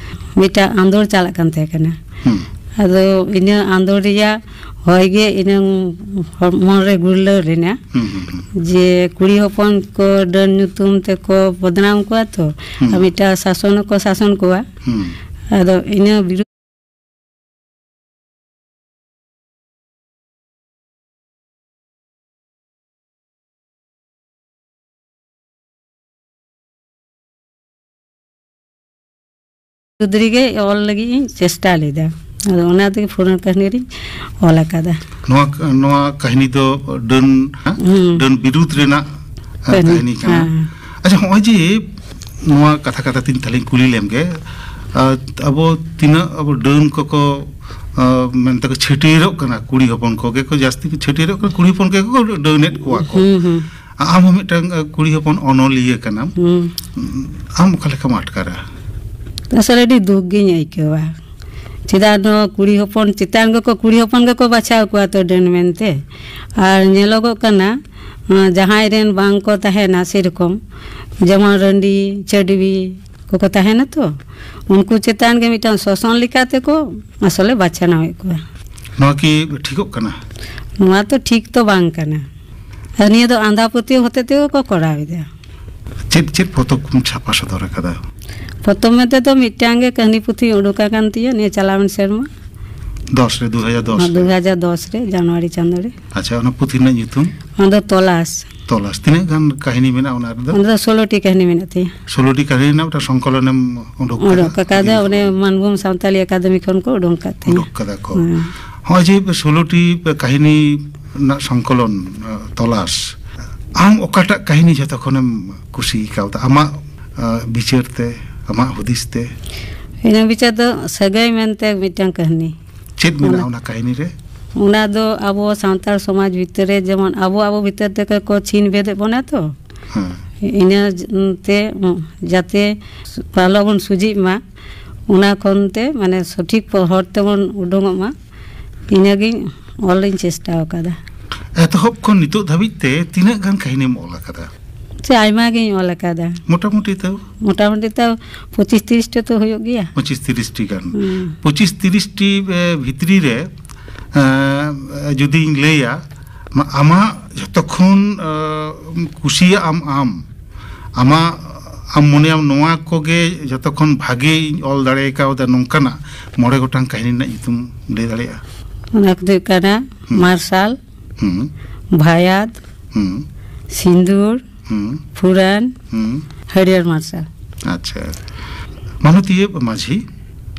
ᱢᱤᱫᱴᱟᱝ ᱟᱸᱫᱳᱲ ᱪᱟᱞᱟᱜ ᱠᱟᱱ ᱛᱟᱦᱮᱸ ᱠᱟᱱᱟ᱾ ᱦᱩᱸ᱾ ᱟᱫᱚ ᱤᱱᱟᱹ ᱟᱸᱫᱳᱲ ᱨᱮᱭᱟᱜ ᱦᱚᱭ ᱜᱮ ᱤᱱᱟᱹᱝ ᱦᱚᱲᱢᱚ ᱨᱮ ᱜᱩᱨᱞᱟᱹᱣ ᱞᱮᱱᱟ᱾ ᱦᱩᱸ, ᱦᱩᱸ, ᱦᱩᱸ᱾ ᱡᱮ ᱠᱩᱲᱤ ᱦᱚᱯᱚᱱ ᱠᱚ ᱰᱟᱹᱱ ᱧᱩᱛᱩᱢ ᱛᱮᱠᱚ ᱵᱚᱫᱱᱟᱢ ᱠᱚᱣᱟ ᱛᱚ, ᱦᱩᱸ᱾ ᱟᱨ ᱢᱤᱫᱴᱟᱝ ᱥᱟᱥᱚᱱ ᱦᱚᱸᱠᱚ ᱥᱟᱥᱚᱱ ᱠᱚᱣᱟ᱾ ᱦᱩᱸ᱾ ᱟᱫᱚ ᱤᱱᱟᱹ ᱵᱤᱨᱩᱫᱽ ᱥᱩᱫᱽᱨᱤ ᱜᱮ ᱚᱞ ᱞᱟᱹᱜᱤᱫ ᱤᱧ ᱪᱮᱥᱴᱟ ᱞᱮᱫᱟ᱾ ᱟᱫᱚ ᱚᱱᱟ ᱛᱮᱜᱮ ᱯᱷᱩᱨᱟᱹᱱ ᱠᱟᱹᱦᱱᱤ ᱨᱤᱧ ᱚᱞ ᱟᱠᱟᱫᱟ᱾ ᱱᱚᱣᱟ, ᱱᱚᱣᱟ ᱠᱟᱹᱦᱱᱤ ᱫᱚ ᱰᱟᱹᱱ, ᱦᱩᱸ᱾ ᱰᱟᱹᱱ ᱵᱤᱨᱩᱫᱽ ᱨᱮᱱᱟᱜ, ᱟᱸ, ᱠᱟᱹᱦᱱᱤ᱾ ᱠᱟᱹᱦᱱᱤ ᱠᱟᱱᱟ᱾ ᱦᱮᱸ᱾ ᱟᱪᱪᱷᱟ, ᱦᱚᱸᱜᱼᱚᱭ ᱡᱮ ᱱᱚᱣᱟ ᱠᱟᱛᱷᱟ ᱠᱟᱛᱷᱟ ᱛᱤᱧ ᱛᱟᱦᱞᱮᱧ ᱠᱩᱞᱤ ᱞᱮᱢ ᱜᱮ, ᱟᱸ, ᱟᱵᱚ ᱛᱤᱱᱟᱹᱜ ᱟᱵᱚ ᱰᱟᱹᱱ ᱠᱚᱠᱚ, ᱟᱸ, ᱢᱮᱱᱛᱮ ᱠᱚ ᱪᱷᱟᱹᱴᱭᱟᱹᱨᱚᱜ ᱠᱟᱱᱟ, ᱠᱩᱲᱤ ᱦᱚᱯᱚᱱ ᱠᱚᱜᱮ ᱠᱚ ᱡᱟᱹᱥᱛᱤ ᱠᱚ ᱪᱷᱟᱹᱴᱭᱟᱹᱨᱚᱜ ᱠᱟᱱᱟ, ᱠᱩᱲᱤ ᱦᱚᱯᱚᱱ ᱜᱮᱠᱚ ᱰᱟᱹᱱᱮᱫ ᱠᱚᱣᱟ ᱠᱚ᱾ ᱦᱩᱸ, ᱦᱩᱸ᱾ ᱟᱢ ᱦᱚᱸ ᱢᱤᱫᱴᱟᱝ, ᱟᱸ, ᱠᱩᱲᱤ ᱦᱚᱯᱚᱱ ᱚᱱᱚᱞᱤᱭᱟᱹ ᱠᱟᱱᱟᱢ᱾ ᱦᱩᱸ᱾ ᱟᱢ ᱚᱠᱟ ᱞᱮᱠᱟᱢ ᱟᱴᱠᱟᱨᱟ? ᱟᱥᱚᱞᱮ ᱟᱹᱰᱤ ᱫᱩᱠ ᱜᱤᱧ ᱟᱹᱭᱠᱟᱹᱣᱟ᱾ ᱪᱮᱫᱟᱜ ᱱᱚᱣᱟ ᱠᱩᱲᱤ ᱦᱚᱯᱚᱱ ᱪᱮᱛᱟᱱ ᱜᱮᱠᱚ, ᱠᱩᱲᱤ ᱦᱚᱯᱚᱱ ᱜᱮᱠᱚ ᱵᱟᱪᱷᱟᱣ ᱠᱚᱣᱟ ᱛᱚ ᱰᱟᱹᱱ ᱢᱮᱱᱛᱮ᱾ ᱟᱨ ᱧᱮᱞᱚᱜᱚᱜ ᱠᱟᱱᱟ, ᱟᱸ, ᱡᱟᱦᱟᱸᱭ ᱨᱮᱱ ᱵᱟᱝ ᱠᱚ ᱛᱟᱦᱮᱱᱟ ᱥᱮᱨᱚᱠᱚᱢ, ᱡᱮᱢᱚᱱ ᱨᱟᱺᱰᱤ, ᱪᱷᱟᱹᱰᱣᱤ ᱠᱚᱠᱚ ᱛᱟᱦᱮᱱᱟ ᱛᱚ, ᱩᱱᱠᱩ ᱪᱮᱛᱟᱱ ᱜᱮ ᱢᱤᱫᱴᱟᱝ ᱥᱳᱥᱚᱱ ᱞᱮᱠᱟ ᱛᱮᱠᱚ ᱟᱥᱚᱞᱮ ᱵᱟᱪᱷᱱᱟᱣᱮᱫ ᱠᱚᱣᱟ᱾ ᱱᱚᱣᱟ ᱠᱤ ᱴᱷᱤᱠᱚᱜ ᱠᱟᱱᱟ? ᱱᱚᱣᱟ ᱛᱚ ᱴᱷᱤᱠ ᱛᱚ ᱵᱟᱝ ᱠᱟᱱᱟ᱾ ᱟᱨ ᱱᱤᱭᱟᱹ ᱫᱚ ᱟᱸᱫᱷᱟ ᱯᱟᱹᱛᱭᱟᱹᱣ ᱦᱚᱛᱮ ᱛᱮᱜᱮ ᱠᱚ ᱠᱚᱨᱟᱣ ᱮᱫᱟ᱾ ᱪᱮᱫ, ᱪᱮᱫ ᱯᱚᱛᱚᱵ ᱠᱚᱢ ᱪᱷᱟᱯᱟ ᱥᱚᱫᱚᱨ ᱟᱠᱟᱫᱟ? ᱯᱚᱛᱚᱵ ᱢᱮᱱᱛᱮ ᱫᱚ ᱢᱤᱫᱴᱟᱝ ᱜᱮ ᱠᱟᱹᱦᱱᱤ ᱯᱩᱛᱷᱤ ᱩᱰᱩᱠ ᱟᱠᱟᱱ ᱛᱤᱧᱟᱹ ᱱᱤᱭᱟᱹ ᱪᱟᱞᱟᱣᱮᱱ ᱥᱮᱨᱢᱟ᱾ ᱫᱚᱥ ᱨᱮ, ᱫᱩ ᱦᱟᱡᱟᱨ ᱫᱚᱥ ᱨᱮ? ᱫᱩ ᱦᱟᱡᱟᱨ ᱫᱚᱥ ᱨᱮ, ᱡᱟᱱᱩᱣᱟᱨᱤ ᱪᱟᱸᱫᱳ ᱨᱮ᱾ ᱟᱪᱪᱷᱟ, ᱚᱱᱟ ᱯᱩᱛᱷᱤ ᱨᱮᱱᱟᱜ ᱧᱩᱛᱩᱢ? ᱚᱱᱟ ᱫᱚ ᱛᱚᱞᱟᱥ᱾ ᱛᱚᱞᱟᱥ᱾ ᱛᱤᱱᱟᱹᱜ ᱜᱟᱱ ᱠᱟᱹᱦᱱᱤ ᱢᱮᱱᱟᱜᱼᱟ ᱚᱱᱟ ᱨᱮᱫᱚ? ᱚᱸᱰᱮ ᱫᱚ ᱥᱳᱞᱳ ᱴᱤ ᱠᱟᱹᱦᱱᱤ ᱢᱮᱱᱟᱜ ᱛᱤᱧᱟᱹ᱾ ᱥᱳᱞᱳ ᱴᱤ ᱠᱟᱹᱦᱱᱤ ᱨᱮᱱᱟᱜ ᱢᱤᱫᱴᱟᱝ ᱥᱚᱝᱠᱚᱞᱚᱱᱮᱢ ᱩᱰᱩᱠ ᱠᱟᱫᱟ? ᱩᱰᱩᱠ ᱟᱠᱟᱫᱟ, ᱚᱱᱮ ᱢᱟᱱᱵᱷᱩᱢ ᱥᱟᱱᱛᱟᱞᱤ ᱟᱠᱟᱫᱮᱢᱤ ᱠᱷᱚᱱ ᱠᱚ ᱩᱰᱩᱝ ᱟᱠᱟᱫ ᱛᱤᱧᱟᱹ᱾ ᱩᱰᱩᱠ ᱠᱟᱫᱟ ᱠᱚ᱾ ᱦᱮᱸ᱾ ᱦᱚᱸᱜᱼᱚᱭ ᱡᱮ ᱥᱳᱞᱳ ᱴᱤ ᱠᱟᱹᱦᱱᱤ ᱨᱮᱱᱟᱜ ᱥᱚᱝᱠᱚᱞᱚᱱ, ᱟᱸ, ᱛᱚᱞᱟᱥ, ᱟᱢ ᱚᱠᱟᱴᱟᱜ ᱠᱟᱹᱦᱱᱤ ᱡᱷᱚᱛᱚ ᱠᱷᱚᱱᱮᱢ ᱠᱩᱥᱤ ᱠᱟᱣᱫᱟ ᱟᱢᱟᱜ, ᱟᱸ, ᱵᱤᱪᱟᱹᱨ ᱛᱮ, ᱟᱢᱟᱜ ᱦᱩᱫᱤᱥ ᱛᱮ? ᱤᱧᱟᱹᱜ ᱵᱤᱪᱟᱹᱨ ᱫᱚ ᱥᱟᱹᱜᱟᱹᱭ ᱢᱮᱱᱛᱮ ᱢᱤᱫᱴᱟᱝ ᱠᱟᱹᱦᱱᱤ᱾ ᱪᱮᱫ ᱢᱮᱱᱟᱜᱼᱟ ᱚᱱᱟ ᱚᱱᱟ ᱠᱟᱹᱦᱱᱤ ᱨᱮ? ᱚᱱᱟ ᱫᱚ ᱟᱵᱚ ᱥᱟᱱᱛᱟᱲ ᱥᱚᱢᱟᱡᱽ ᱵᱷᱤᱛᱤᱨ ᱨᱮ ᱡᱮᱢᱚᱱ ᱟᱵᱚ, ᱟᱵᱚ ᱵᱷᱤᱛᱤᱨ ᱛᱮᱜᱮ ᱠᱚ ᱪᱷᱤᱱ ᱵᱷᱮᱫᱮᱫ ᱵᱚᱱᱟ ᱛᱚ᱾ ᱦᱮᱸ᱾ ᱤᱱᱟᱹ ᱛᱮ ᱡᱟᱛᱮ ᱟᱞᱚ ᱵᱚᱱ ᱥᱚᱡᱷᱮᱜ ᱢᱟ, ᱚᱱᱟ ᱠᱷᱚᱱ ᱛᱮ ᱢᱟᱱᱮ ᱥᱚᱴᱷᱤᱠ ᱦᱚᱨ ᱛᱮᱵᱚᱱ ᱩᱰᱩᱝᱚᱜ ᱢᱟ, ᱤᱱᱟᱹᱜᱤᱧ ᱚᱞ ᱤᱧ ᱪᱮᱥᱴᱟ ᱟᱠᱟᱫᱟ᱾ ᱮᱛᱚᱦᱚᱵ ᱠᱷᱚᱱ ᱱᱤᱛᱚᱜ ᱫᱷᱟᱹᱵᱤᱡ ᱛᱮ ᱛᱤᱱᱟᱹᱜ ᱜᱟᱱ ᱠᱟᱹᱦᱱᱤᱢ ᱚᱞ ᱟᱠᱟᱫᱟ? ᱥᱮ ᱟᱭᱢᱟ ᱜᱤᱧ ᱚᱞ ᱟᱠᱟᱫᱟ᱾ ᱢᱚᱴᱟᱢᱩᱴᱤ ᱛᱟᱹᱣ? ᱢᱚᱴᱟᱢᱩᱴᱤ ᱛᱟᱹᱣ ᱯᱚᱸᱪᱤᱥ ᱛᱤᱨᱤᱥ ᱴᱤ ᱛᱚ ᱦᱩᱭᱩᱜ ᱜᱮᱭᱟ᱾ ᱯᱚᱸᱪᱤᱥ ᱛᱤᱨᱤᱥ ᱴᱤ ᱜᱟᱱ᱾ ᱦᱩᱸ᱾ ᱯᱚᱸᱪᱤᱥ ᱛᱤᱨᱤᱥ ᱴᱤ, ᱮ, ᱵᱷᱤᱛᱨᱤ ᱨᱮ, ᱮ, ᱡᱩᱫᱤᱧ ᱞᱟᱹᱭᱟ, ᱢᱟ-, ᱟᱢᱟᱜ ᱡᱷᱚᱛᱚ ᱠᱷᱚᱱ, ᱮ, ᱠᱩᱥᱤᱭᱟᱜ ᱟᱢ, ᱟᱢ, ᱟᱢᱟᱜ, ᱟᱢ ᱢᱚᱱᱮᱭᱟᱢ ᱱᱚᱣᱟ ᱠᱚᱜᱮ ᱡᱷᱚᱛᱚ ᱠᱷᱚᱱ ᱵᱷᱟᱜᱮᱧ ᱚᱞ ᱫᱟᱲᱮ ᱠᱟᱣᱫᱟ, ᱱᱚᱝᱠᱟᱱᱟᱜ ᱢᱚᱬᱮ ᱜᱚᱴᱟᱝ ᱠᱟᱹᱦᱱᱤ ᱨᱮᱱᱟᱜ ᱧᱩᱛᱩᱢ ᱞᱟᱹᱭ ᱫᱟᱲᱮᱭᱟᱜᱼᱟ? ᱚᱱᱟ ᱠᱚᱫᱚ ᱦᱩᱭᱩᱜ ᱠᱟᱱᱟ ᱦᱩᱸ᱾ ᱢᱟᱨᱥᱟᱞ, ᱦᱩᱸ᱾ ᱵᱷᱟᱭᱟᱫ, ᱦᱩᱸ᱾ ᱥᱤᱸᱫᱩᱨ, ᱦᱩᱸ᱾ ᱯᱷᱩᱨᱟᱱ, ᱦᱩᱸ᱾ ᱦᱟᱹᱨᱭᱟᱹᱲ ᱢᱟᱨᱥᱟᱞ᱾ ᱟᱪᱪᱷᱟ᱾ ᱢᱟᱱᱚᱛᱤᱭᱟᱹ ᱢᱟᱹᱡᱷᱤ,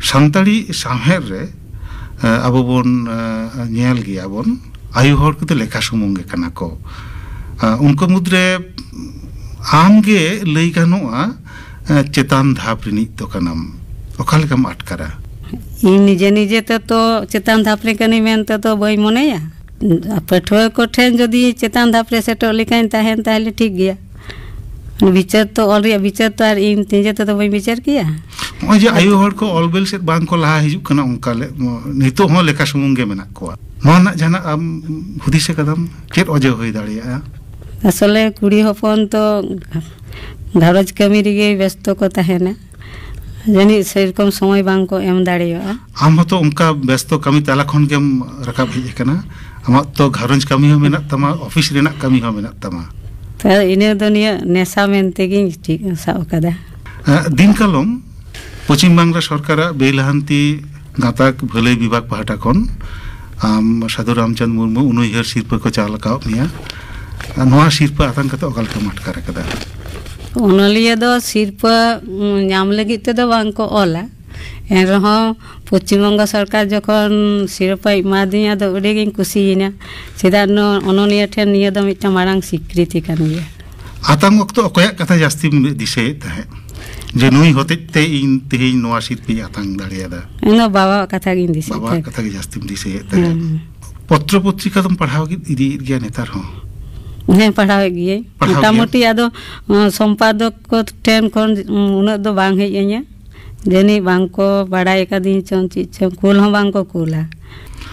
ᱥᱟᱱᱛᱟᱲᱤ ᱥᱟᱶᱦᱮᱫ ᱨᱮ ᱟᱵᱚ ᱵᱚᱱ ᱧᱮᱞ ᱜᱮᱭᱟ ᱵᱚᱱ, ᱟᱭᱳ ᱦᱚᱲ ᱠᱚᱫᱚ ᱞᱮᱠᱷᱟ ᱥᱩᱢᱩᱝ ᱜᱮ ᱠᱟᱱᱟ ᱠᱚ᱾ ᱩᱱᱠᱩ ᱢᱩᱫᱽᱨᱮ ᱟᱢ ᱜᱮ ᱞᱟᱹᱭ ᱜᱟᱱᱚᱜᱼᱟ, ᱪᱮᱛᱟᱱ ᱫᱷᱟᱯ ᱨᱤᱱᱤᱡ ᱫᱚ ᱠᱟᱱᱟᱢ, ᱚᱠᱟ ᱞᱮᱠᱟᱢ ᱟᱴᱠᱟᱨᱟ? ᱤᱧ ᱱᱤᱡᱮ ᱱᱤᱡᱮ ᱛᱮ ᱛᱚ ᱪᱮᱛᱟᱱ ᱫᱷᱟᱯ ᱨᱮ ᱠᱟᱹᱱᱟᱹᱧ ᱢᱮᱱᱛᱮ ᱫᱚ ᱵᱟᱹᱧ ᱢᱚᱱᱮᱭᱟ᱾ ᱯᱟᱹᱴᱷᱩᱣᱟᱹ ᱠᱚᱴᱷᱮᱱ ᱡᱩᱫᱤ ᱪᱮᱛᱟᱱ ᱫᱷᱟᱯ ᱨᱮ ᱥᱮᱴᱮᱨᱚᱜ ᱞᱮᱠᱟᱧ ᱛᱟᱦᱮᱱ, ᱛᱟᱦᱞᱮ ᱴᱷᱤᱠ ᱜᱮᱭᱟ᱾ ᱵᱤᱪᱟᱹᱨ ᱛᱚ ᱚᱞ ᱨᱮᱭᱟᱜ ᱵᱤᱪᱟᱹᱨ ᱛᱚ ᱟᱨ ᱤᱧ ᱱᱤᱡᱮ ᱛᱮᱫᱚ ᱵᱟᱹᱧ ᱵᱤᱪᱟᱹᱨ ᱠᱮᱭᱟ᱾ ᱱᱚᱜᱼᱚᱭ ᱡᱮ ᱟᱭᱳ ᱦᱚᱲ ᱠᱚ ᱚᱞ ᱵᱮᱞ ᱥᱮᱫ ᱵᱟᱝ ᱠᱚ ᱞᱟᱦᱟ ᱦᱤᱡᱩᱜ ᱠᱟᱱᱟ, ᱚᱱᱠᱟ ᱞᱮ-, ᱱᱤᱛᱚᱜ ᱦᱚᱸ ᱞᱮᱠᱷᱟ ᱥᱩᱢᱩᱝ ᱜᱮ ᱢᱮᱱᱟᱜ ᱠᱚᱣᱟ᱾ ᱱᱚᱣᱟ ᱨᱮᱱᱟᱜ ᱡᱟᱦᱟᱱᱟᱜ ᱟᱢ ᱦᱩᱫᱤᱥ ᱟᱠᱟᱫᱟᱢ, ᱪᱮᱫ ᱚᱡᱮ ᱦᱩᱭ ᱫᱟᱲᱮᱭᱟᱜᱼᱟ? ᱟᱥᱚᱞᱮ ᱠᱩᱲᱤ ᱦᱚᱯᱚᱱ ᱛᱚ ᱜᱷᱟᱨᱚᱸᱡᱽ ᱠᱟᱹᱢᱤ ᱨᱮᱜᱮ ᱵᱮᱥᱛᱚ ᱠᱚ ᱛᱟᱦᱮᱱᱟ, ᱡᱟᱹᱱᱤᱡ ᱥᱮᱨᱚᱠᱚᱢ ᱥᱚᱢᱚᱭ ᱵᱟᱝ ᱠᱚ ᱮᱢ ᱫᱟᱲᱮᱭᱟᱜᱼᱟ᱾ ᱟᱢ ᱦᱚᱸᱛᱚ ᱚᱱᱠᱟ ᱵᱮᱥᱛᱚ ᱠᱟᱹᱢᱤ ᱛᱟᱞᱟ ᱠᱷᱚᱱ ᱜᱮᱢ ᱨᱟᱠᱟᱵ ᱦᱮᱡ ᱟᱠᱟᱱᱟ᱾ ᱟᱢᱟᱜ ᱛᱚ ᱜᱷᱟᱨᱚᱸᱡᱽ ᱠᱟᱹᱢᱤ ᱦᱚᱸ ᱢᱮᱱᱟᱜ ᱛᱟᱢᱟ, ᱚᱯᱷᱤᱥ ᱨᱮᱱᱟᱜ ᱠᱟᱹᱢᱤ ᱦᱚᱸ ᱢᱮᱱᱟᱜ ᱛᱟᱢᱟ᱾ ᱛᱚ ᱤᱱᱟᱹ ᱫᱚ ᱱᱤᱭᱟᱹ ᱱᱮᱥᱟ ᱢᱮᱱ ᱛᱮᱜᱮᱧ ᱴᱷᱤᱠ ᱥᱟᱵ ᱟᱠᱟᱫᱟ᱾ ᱮ, ᱫᱤᱱ ᱠᱟᱞᱚᱢ ᱯᱚᱪᱷᱤᱢ ᱵᱟᱝᱞᱟ ᱥᱚᱨᱠᱟᱨᱟᱜ ᱵᱮᱼᱞᱟᱦᱟᱱᱛᱤ ᱜᱟᱛᱟᱠ ᱵᱷᱟᱹᱞᱟᱹᱭ ᱵᱤᱵᱷᱟᱜᱽ ᱯᱟᱦᱴᱟ ᱠᱷᱚᱱ ᱟᱢ ᱥᱟᱹᱫᱷᱩ ᱨᱟᱢᱪᱟᱸᱫᱽ ᱢᱩᱨᱢᱩ ᱩᱱᱩᱭᱦᱟᱹᱨ ᱥᱤᱨᱯᱟᱹ ᱠᱚ ᱪᱟᱞ ᱟᱠᱟᱣᱟᱫ ᱢᱮᱭᱟ᱾ ᱟᱨ ᱱᱚᱣᱟ ᱥᱤᱨᱯᱟᱹ ᱟᱛᱟᱝ ᱠᱟᱛᱮ ᱚᱠᱟ ᱞᱮᱠᱟᱢ ᱟᱴᱠᱟᱨ ᱟᱠᱟᱫᱟ? ᱚᱱᱚᱞᱤᱭᱟᱹ ᱫᱚ ᱥᱤᱨᱯᱟᱹ, ᱩᱸ, ᱧᱟᱢ ᱞᱟᱹᱜᱤᱫ ᱛᱮᱫᱚ ᱵᱟᱝ ᱠᱚ ᱚᱞᱟ, ᱮᱱ ᱨᱮᱦᱚᱸ ᱯᱚᱪᱷᱤᱢ ᱵᱚᱝᱜᱚ ᱥᱚᱨᱠᱟᱨ ᱡᱚᱠᱷᱚᱱ ᱥᱤᱨᱯᱟᱹᱭ ᱮᱢᱟᱫᱤᱧᱟ, ᱟᱫᱚ ᱟᱹᱰᱤ ᱜᱤᱧ ᱠᱩᱥᱤᱭᱮᱱᱟ᱾ ᱪᱮᱫᱟᱜ ᱱᱚ-, ᱚᱱᱚᱞᱤᱭᱟᱹ ᱴᱷᱮᱱ ᱱᱤᱭᱟᱹ ᱫᱚ ᱢᱤᱫᱴᱟᱝ ᱢᱟᱨᱟᱝ ᱥᱤᱠᱨᱤᱛᱤ ᱠᱟᱱ ᱜᱮᱭᱟ᱾ ᱟᱛᱟᱝ ᱚᱠᱛᱚ ᱚᱠᱚᱭᱟᱜ ᱠᱟᱛᱷᱟ ᱡᱟᱹᱥᱛᱤᱢ ᱫᱤᱥᱟᱹᱭᱮᱫ ᱛᱟᱦᱮᱸᱫ, ᱡᱮ ᱱᱩᱭ ᱦᱚᱛᱮᱡ ᱛᱮ ᱤᱧ ᱛᱮᱦᱮᱧ ᱱᱚᱣᱟ ᱥᱤᱨᱯᱟᱹᱧ ᱟᱛᱟᱝ ᱫᱟᱲᱮᱭᱟᱫᱟ? ᱤᱧ ᱫᱚ ᱵᱟᱵᱟᱣᱟᱜ ᱠᱟᱛᱷᱟ ᱜᱤᱧ ᱫᱤᱥᱟᱹᱭᱮᱫ ᱵᱟᱵᱟᱣᱟᱜ ᱛᱟᱦᱮᱸᱫ᱾ ᱠᱟᱛᱷᱟ ᱜᱮ ᱡᱟᱹᱥᱛᱤᱢ ᱫᱤᱥᱟᱹᱭᱮᱫ ᱛᱟᱦᱮᱸᱫ᱾ ᱦᱩᱸ᱾ ᱯᱚᱛᱨᱚ ᱯᱚᱛᱨᱤᱠᱟ ᱫᱚᱢ ᱯᱟᱲᱦᱟᱣ ᱤᱫᱤᱭᱮᱫ ᱜᱮᱭᱟ ᱱᱮᱛᱟᱨ ᱦᱚᱸ? ᱦᱮᱸ, ᱯᱟᱲᱦᱟᱣᱮᱫ ᱜᱤᱭᱟᱹᱧ᱾ ᱯᱟᱲᱦᱟᱣ ᱜᱮᱭᱟ? ᱢᱚᱴᱟᱢᱩᱴᱤ ᱟᱫᱚ, ᱩᱸ, ᱥᱚᱢᱯᱟᱫᱚᱠ ᱠᱚ ᱴᱷᱮᱱ ᱠᱷᱚᱱ, ᱩᱸ, ᱩᱱᱟᱹᱜ ᱫᱚ ᱵᱟᱝ ᱦᱮᱡ ᱟᱹᱧᱟ᱾ ᱡᱟᱹᱱᱤᱡ ᱵᱟᱝ ᱠᱚ ᱵᱟᱲᱟᱭ ᱟᱠᱟᱫᱤᱧ ᱪᱚᱝ ᱪᱮᱫ ᱪᱚᱝ, ᱠᱩᱞ ᱦᱚᱸ ᱵᱟᱝ ᱠᱚ ᱠᱩᱞᱟ᱾